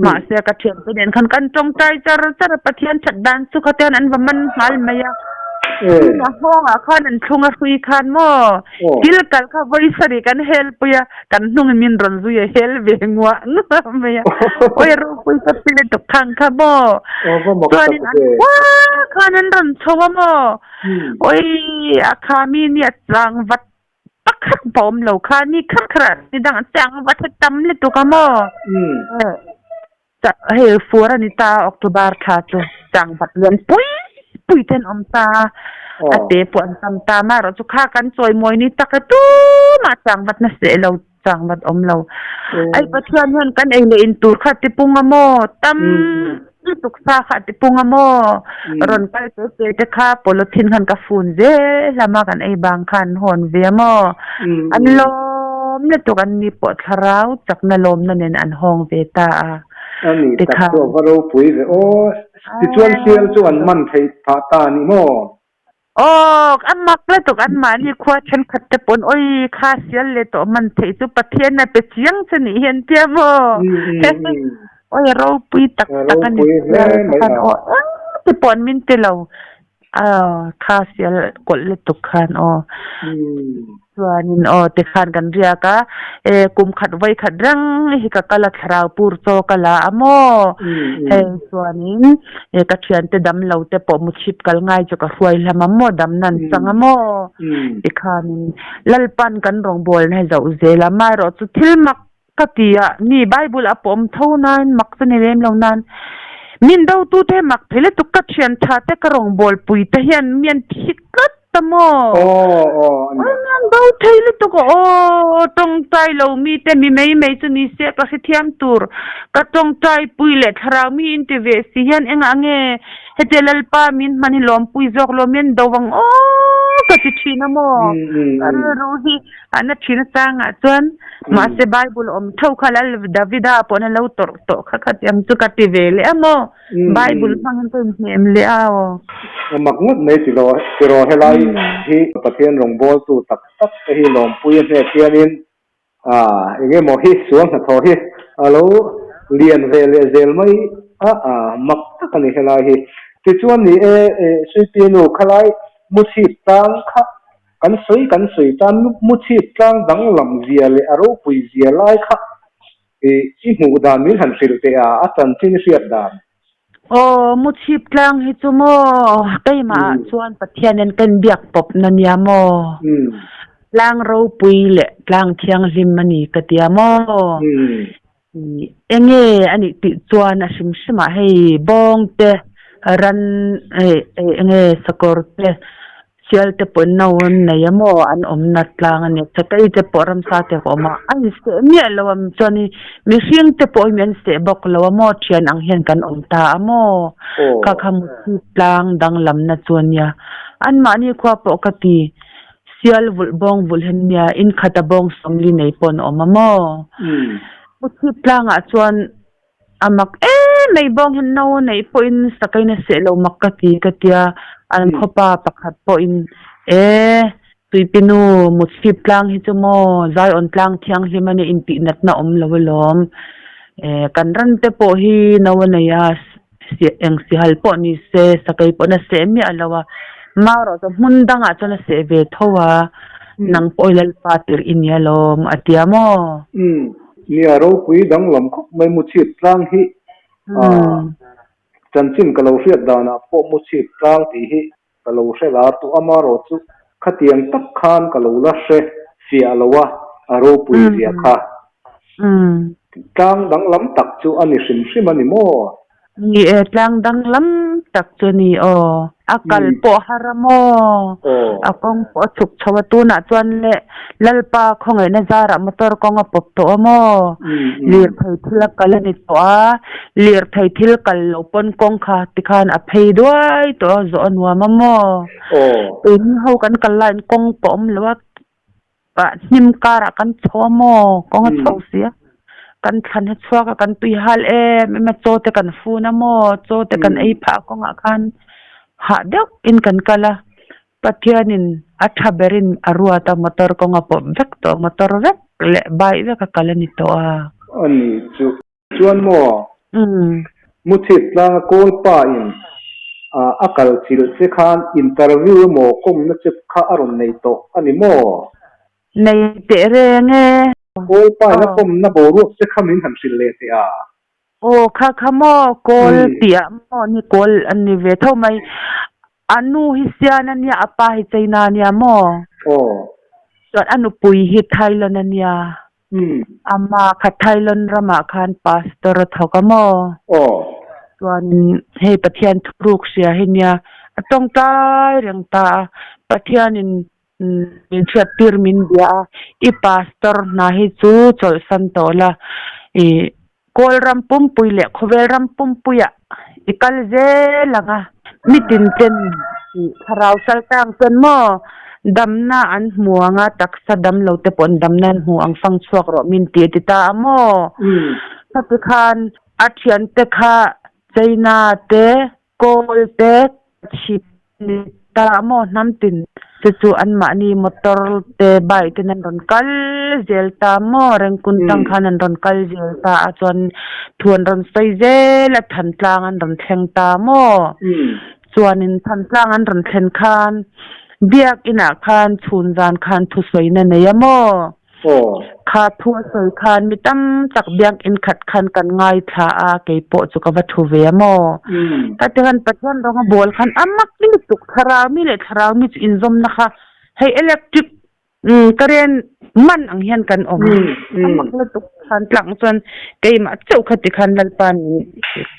Mahse ka thiante nen khan kan tawngtai char char a Pathian that dan chu khatian an va man nghal mai a. Tin a nghawngah khan an thlung a hrui khan maw kil kal kha vawi sarih kan helpui a. Kan hnungin min rawn zui a hel ve nguah nguah mai a, awi ropui ka ti lutuk thang kha maw, chuanin an khua khan an rawn chho a maw, awi a kha mi nia chang vat pakhat pawh awm lo kha ni khat khat ah ni dang chang vat hi tam lutuk a maw, Hei fur a ni ta a, October thla chu changvat lian pui pui te an awm ta a, a te pawh an tam ta. Amaherawh chu kha kan chawimawi ni tak e tumah changvat na seh lo, changvat awm lo. Ai Pathian hian kan ei leh in tur kha a tipung a maw? Tam lutuk sa kha a tipung a maw? Rawn kal te te te kha polythene khan ka fun zel hlama kan ei bang khan an hawn ve a maw? An lawm lutuk an ni pawh thlarau chakna lawmna nen an hawng ve ta a. A ni tak chu a va ropui ve aw. Tichuan sial chu an man theih phah ta a ni maw? Aw, a mak lutuk an mahni khua thenkhat te pawn awi kha sial leh tawh man theih chu Pathian a pe chiang che nih hi an tia maw? Awi a ropui tak tak a ni. Sial kha khan aw eng ti pawh an min ti lo. Aw kha sial kawlh lutuk khan aw. Chuanin aw tikhan kan riak a, e kum khat vawi khat reng hi ka kal a thlarau pur chaw ka la a maw? Hei chuanin e ka thiante dam lo te pawh muchhip kal ngai chu ka hruai hlam a maw dam nan chang a maw? Tikhanin Lalpan kan rawngbawlna hi zoh zel a, amaherawh chu thil mak Ka ti a, mi Bible a pawm tho nain mak chu ni lem lo nain min dotute hi mak thei lutuk ka thian tha te ka rawngbawlpui te hian mi an thi tlat ta maw? Aw mi an do thei lutuk a aw tawngtai lo mi te mi mai mai chu ni se ka hrethiam tur ka tawngtai pui leh thlarau mi in ti ve si hian engah nge Hete Lalpa min hman hi lawmpui zawk lo mian do ang aw ka ti thin a maw? Ka rilru hi a na thin asangah chuan mahse Bible awm tho kha Lal Davida pawh na lo tawrh tawh kha kha tiang chu ka ti ve leh a maw? Bible hmangin ka inhnem leh a aw. A mak ngawt mai tilo tiraw helai hi Pathian rawngbawltu tak tak te hi lawmpui a hnek hianin A, eng emaw hi sual hnathawh hi a lo lian ve leh zel mai a, a mak tak a ni helai hi. Tichuan ni e, Suipinu khalai muchhip tlang kha kan sawi kan sawi tan muchhip tlang danglam zia leh a ropui zia lai kha i hmuh dan min han hrilh teh a, a chanchin i hriat dan. Aw, muchhip tlang hi chu maw, keimah ah chuan Pathian in kan biak pawp na nia maw? Tlang ropui leh tlang thianghlim a ni ka tia maw? Enge a nih tih chuan a hrim hrim ah hei bawng te, ran enge sakawr te, Sial te pawh no an nei a maw an awmna tlang a nia sakei te pawh ramsa te pawh a awm a a inseh miah lo a chuan in mihring te pawh hi an seh bawk lo a maw thian ang hian kan awm ta a maw kha kha muthi tlang danglamna chu a nia anmahni khua pawh ka ti sial vulh bawng vulh hi an nia in khata bawng sawmli nei pawh an awm a maw muthi tlangah chuan. A mak em mai bawng hian no a neih pawhin sakain a seh lo mak ka ti ka tia an khawpa pakhat pawhin e Tuipinu mutchhip tlang hi chu maw Zion tlang thianghlim a nia intih natna awm lo alawm e kan ran te pawh hi no a nei a eng sihal pawh ni se sakei pawhin a seh miah lo a marawh chu hmun dangah chuan a seh ve tho a nang pawh i Lalpa tirh i nia lawm a tia maw. Nia ropui danglam khawp mai Muchhip tlang hi chanchin ka lo hriat danah pawh Muchhip tlang tih hi ka lo hre lar tawh a, marawh chu khatiang tak khan ka lo la hre fiah lo a, a ropui zia kha. Tlang danglam tak chu a ni hrim hrim a ni maw? Ni e, tlang danglam tak chu a ni aw. A kal pawh har a maw? A kawng pawh a chhuk chho a, tunah chuan le Lalpa khawngaihna zarah motor kawng a pawp tawh a maw? Lirthei thil a kal a ni tawh a, lirthei thil kal loh pawn kawng kha tikhan a phei duai tawh a, zawh a nuam a maw? Keini ho kan kal laiin kawng pawh awm lo a, Ah hnim karah kan chho a maw? Kawng a chho si a. Kan thlan hi chhuak a, kan tui hal em em a, chaw te kan fun a maw? Chaw te kan ei phah a kawngah khan hah deuh in kan kal a. Pathianin a tha berin a ruat a, motor kawng a pawp vek tawh, motor vek leh bike vek a kal a ni tawh a. A ni chu. Chuan maw? Muchhip tlanga kawl pa in a kal chilh che khan interview emaw kawmna che kha a rawn nei tawh a ni maw? Nei teh reng e. Kawl pa in a kawmna boruak che kha min han hrilh leh teh a. Aw kha kha maw kawl tih ah maw ni kawl a ni ve tho mai. A nu hi Sian a nia, a pa hi China a nia maw? Aw. Chuan a nupui hi Thailand a nia. Amah kha Thailand ramah khan pastor a thawk a maw? Aw. Chuanin hei Pathian thuruk hria hi nia a tawngtai reng ta a, Pathianin min hriattir min bia a, i pastor hna hi chu chawlhsan tawh la, i Kawl ram pumpui leh khawvel ram pumpuiah i kal zel ang a, mitin ten thlarau sal tang chuan maw damna an hmu ang a, taksa dam lo te pawh an damna an hmu ang fang chhuak rawh min ti a ti ta a maw? Khati khan a thiante kha China te Kawl te chhip ni ta maw hnam tin te chu anmahni motor te bike ten an rawn kal zel ta maw rengkun tang khan an rawn kal zel ta a chuan thu an rawn sawi zel a than tlang an rawn thleng ta maw. Chuanin Thantlang an rawn thlen khan Biakinah khan chhun zan khan thusawina nei a maw? Kha thu a sawi khan mi tam tak Biakin khat khan kan ngaithla a, kei pawh chu ka va thu ve a maw? Ka ti khan Pathian rawng a bawl khan a mak lutuk thlarau mi leh thlarau mi chu inzawmna kha hei electric Umm ka rian man ang hian kan awm a mak lutuk khan tlang chuan keimah chauh kha ti khan Lalpa min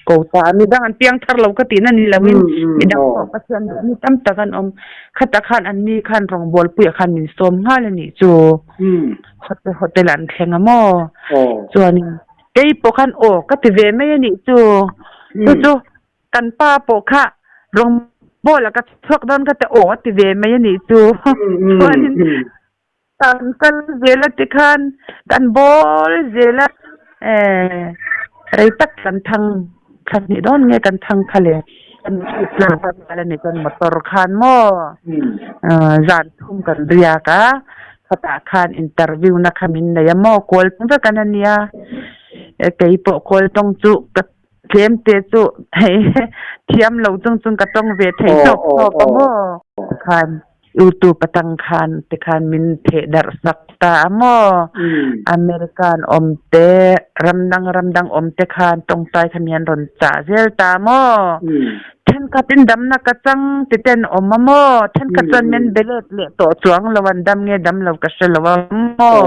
ko ta a midang an piang thar lo ka tihna ni loin midang pawh Pathian duh mi tam tak an awm khatah khan an ni khan rawngbawlpuiah khan min sawm nghal a nih chu hotel hotel an thleng a maw chuanin kei pawh khan aw ka ti ve mai a nih chu chu chu Kan pa pawh kha rawngbawl ah ka chhuak dawn ka ti aw a ti ve mai a nih chu. Chuanin kan kal zel a tikhan kan bawl zel a, eh rei tak kan thang thla hnih dawn nge kan thang kha le. Kan tlang kal a nih chuan motor khan maw zan thum kan riak a, khatah khan interview na kha min nei a maw kawl vek an a nia, kei pawh kawl tawng chu ka Tlem te chu hei thiam lo chung chung ka tawng ve thei tawp tawp a maw? Khan YouTube atang khan te khan min theh darh sak ta a maw? American awm te ramdang ramdang awm te khan tawngtai kha mi an rawn chah zel ta a maw? Thenkhat in damna ka chang ti ten awm a maw? Thenkhat chuan min be let leh tawh chuang lo an dam nge dam lo ka hre lo a maw?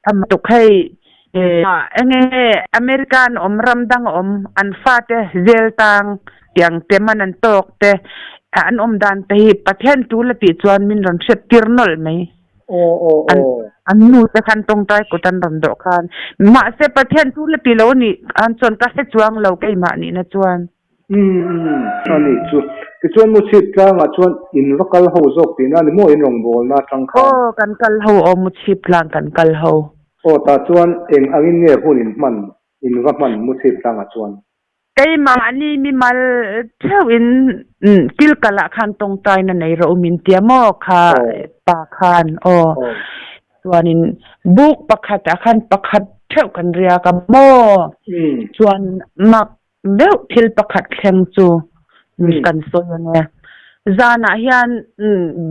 A tuk hei enge America an awm ram dang a awm an fate zel tang tiang te man an tawk te an awm dan te hi Pathian tul a tih chuan min rawn hriat tir nawlh mai. An an nu te khan tawngtai kut an rawn dawh khan mahse Pathian tul a ti lo a nih khan chuan ka hre chuang lo keimah nihna chuan. Umm a nih chu. Tichuan Muchhip tlangah chuan in va kal ho zawk tihna a ni maw in rawngbawlna atang khan? Aw kan kal ho aw Muchhip tlang kan kal ho. Aw tah chuan eng angin nge hun in hman in va hman Muchhip tlangah chuan? Keimahni mimal theuh in kil kalah khan tawngtaina nei rawh u min tia maw kha pa khan aw. Chuanin buk pakhatah khan pakhat theuh kan riak a maw? Chuan mak deuh thil pakhat thleng chu kan sawi ang e. Zanah hian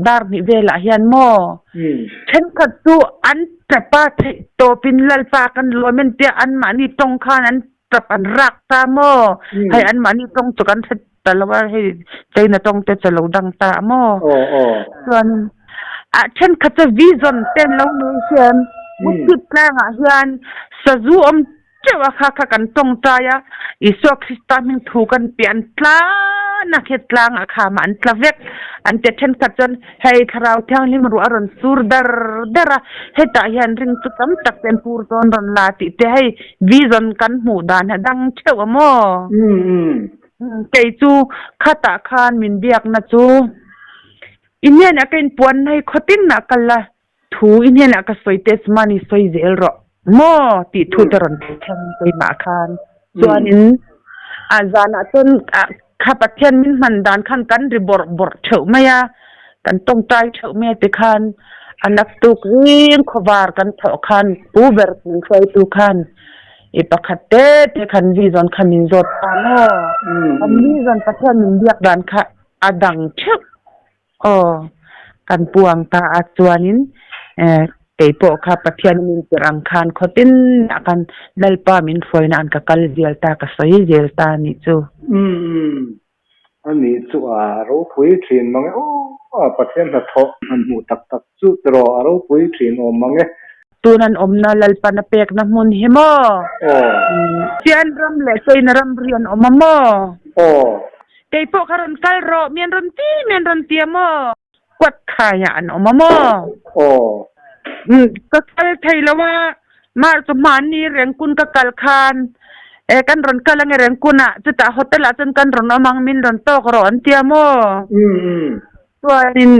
dar hnih velah hian maw thenkhat chu an tap a, theih tawpin Lalpa kan lawm en tia anmahni tawng khan an tap an rak ta maw? Hei anmahni tawng chu kan hre ta lo a, hei China tawng te chu a lo dang ta a maw? Chuanin a thenkhat chu vision te an lo nei hian Muchhip tlangah hian sazu awm teuh a kha kha kan tawngtai a, Isua Krista hming thu kan piah an tlan a, he tlangah kha mah an tla vek an ti a, thenkhat chuan hei Thlarau Thianghlim ruah a rawn sur dar dar a, hetah hian ring chu tam tak te an pur dawn rawn la tih te hei vision kan hmuh dan hi a dang theuh a maw? Kei chu khatah khan min biakna chu i hnenah ka inpuan na hi khawtin ah kal la, thu i hnenah ka sawi teh chuan i sawi zel rawh maw tih thu te rawn thleng keimah khan. Chuanin a zanah chuan kha Pathian min hman dan khan kan ri bawrh bawrh theuh mai a, kan tawngtai theuh mai a tikhan a naktuk zing khawvar kan thawh khan pu ber min hruaitu khan I pakhat te te khan vision kha min zawt ta maw? Kan vision Pathian min biak dan kha a dang theuh aw. Kan puang ta a chuanin kei pawh kha Pathian min tirh ang khan khawtin ah khan Lalpa min hruaina an ka kal zel ta ka sawi zel ta a nih chu. A nih chu a ropui thin mang e aw, Pathian hnathawh han hmuh tak tak chu tiraw a ropui thin awm mang e. Tun an awmna Lalpan a pekna hmun hi maw? Aw. Sian ram leh China ram ri an awm a maw? Aw. Kei pawh kha rawn kal rawh, mi an rawn ti, mi an rawn ti a maw? Kuat khaiah an awm a maw? Aw. Ka kal thei lo a, mar chu hmanni Rengkun ka kal khan e kan rawn kal ange Rengkun ah chutah hotel ah chuan kan rawn awm ang min rawn tawk rawh an tia maw? Chuanin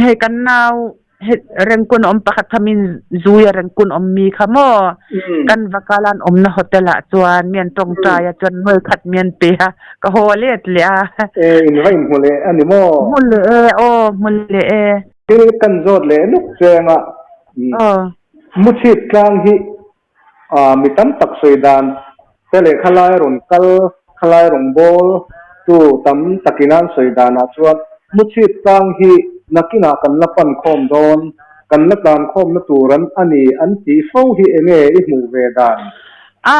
hei kan nau Rengkun awm pakhat kha min zui a Rengkun awm mi kha maw? Kan va kal a an awmna hotel ah chuan mi an tawngtai a chuan nuai khat mi an pe a ka haw let leh a. E in va inhmu leh a ni maw? Hmu leh e aw hmu leh e. Thil kan zawt leh luk cheng a, Muchhip tlang hi mi tam tak sawi dan te leh khalai rawn kal, khalai rawn bawl tu tam takin an sawi danah chuan Muchhip tlang hi nakinah kan la pan khawm dawn, kan la tlan khawmna tur an a ni an tih fo hi enge i hmuh ve dan? A,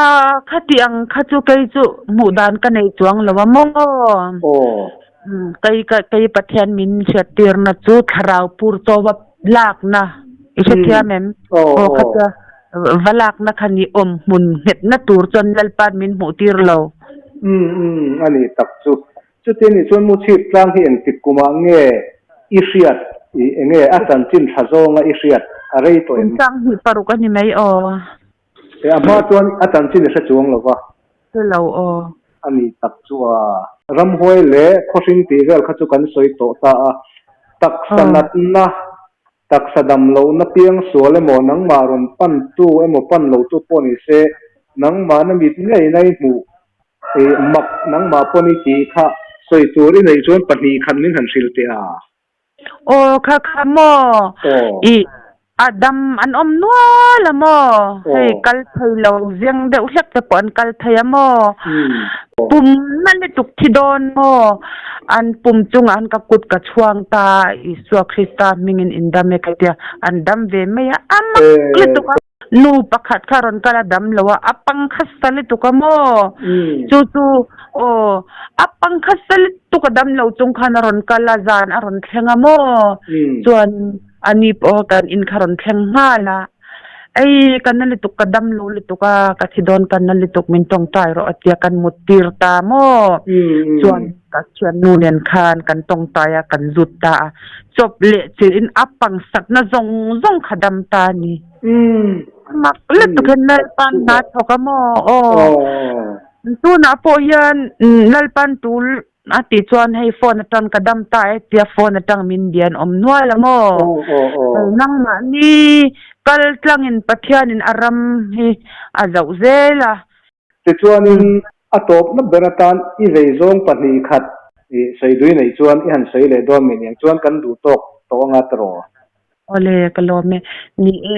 khati ang kha chu kei chu hmuh dan ka nei chuang lo a maw? Aw. Kei ka kei Pathian min hriattirna chu thlarau pur chaw va lakna i hrethiam em? Aw kha chu va lakna kha ni awm hmun nghetna tur chuan Lalpa'n min hmuhtir lo. Umm umm a nih tak chu. Chuti nih chuan Muchhip tlang hi engtik kumah nge i hriat i enge a chanchin tha zawnga i hriat a rei tawh em? Kum 2006 a ni mai aw. E a hma chuan a chanchin i hre chuang lo va. Hre lo aw. A nih tak chu a. Ramhuai leh khawhring tih vel kha chu kan sawi tawh ta a. Taksa natna, taksa dam lohna piang sual emaw nangmah rawn pantu emaw pan lotu pawh ni se, nangmahna mit ngei nai hmuh I mak nangmah pawn i tih kha sawi tur i neih chuan 2 khat min han hrilh teh a. Aw kha kha maw? Aw. I a dam an awm nual a maw? Aw. Hei kal thei lo zeng deuh hlek te pawh an kal thei a maw? Umm. Pum na lutuk thi dawn maw? An pum chungah an ka kut ka chhuang ta a, Isua Krista hmingin in dam e ka tia, an dam ve mai a, a mak lutuk a. Nu pakhat kha rawn kal a dam lo a, a pang kha sa lutuk a maw? Chu chu aw, a pang kha sa lutuk a dam lo chung khan a rawn kal a, zan a rawn thleng a maw? Chuan a ni pawh kan in kha rawn thleng nghal a, ei ka na lutuk, ka dam lo lutuk a, ka thi dawn ka na lutuk min tawngtai rawh a tia kan mut tir ta maw? Chuan ka thiannu nen khan kan tawngtai a, kan zut ta a, chawp leh chilh in a pang sakna zawng zawng kha dam ta a ni. Mak lutuk hian Lalpan hna thawk a maw? Aw. Tunah pawh hian Lalpan tul a tih chuan hei phone atang ka dam ta e tia phone atang min bia an awm nual a maw? Nangmahni kal tlangin Pathianin a ram hi a zoh zel a. Tichuanin a tawpna ber atan i vei zawng 2 khat i sawi dui nei chuan i han sawi leh dawn mai niang chuan kan duh tawk tawh anga ta rawh. Awle ka lawm e. Ni e,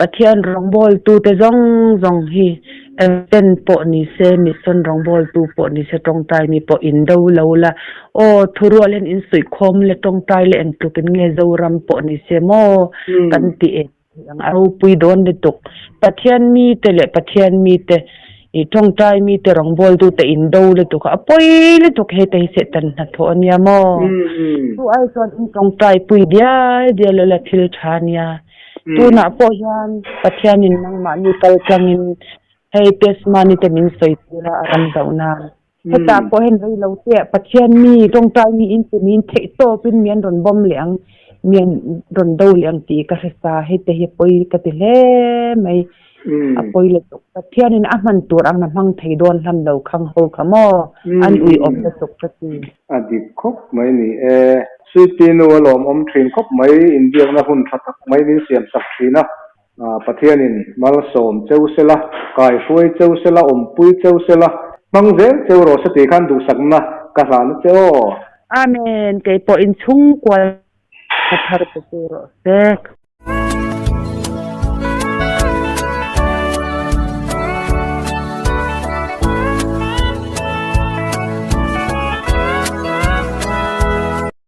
Pathian rawngbawltute zawng zawng hi Event pawh ni se, Mission rawngbawltu pawh ni se, tawngtai mi pawh in do lo la. Aw, thurual hian in suihkhawm le tawngtai le engtlukin nge Zoram pawh ni se maw kan ti em? Ang a ropui dawn lutuk. Pathian mite leh Pathian mite i tawngtai mite rawngbawltute in do lutuk a, a pawi lutuk hei te hi Satan hnathawh a nia maw? Chu ai chuan in tawngtai pui dial dial ula thil tha a nia. Tunah pawh hian Pathianin nangmahni kal tlangin hei Tesmani te min sawi tir a, a ram zoh nan. Hetah pawh hian rei lo te ah Pathian mi tawngtai mi in ti miin theih tawpin mi an rawn bawm leh ang, mi an rawn do leh ang tih ka hre sa. Hei te hi a pawi ka ti hle mai. A pawi lutuk. Pathianin a hman tur ang na hmang thei dawn hlam lo khang ho kha maw? An uiawm lutuk ka ti. A dik khawp mai ni e. Sweet nu a lawmawm thin khawp mai, inbiakna hun tha tak mai min siamsak thin a. Pathianin malsawm cheu sela, kaihruai cheu sela, awmpui cheu sela, hmang zel cheu rawh se tih khan duhsakna ka hlan a che aw. Amen, keipawh inchhungkual thar pe tu rawh se.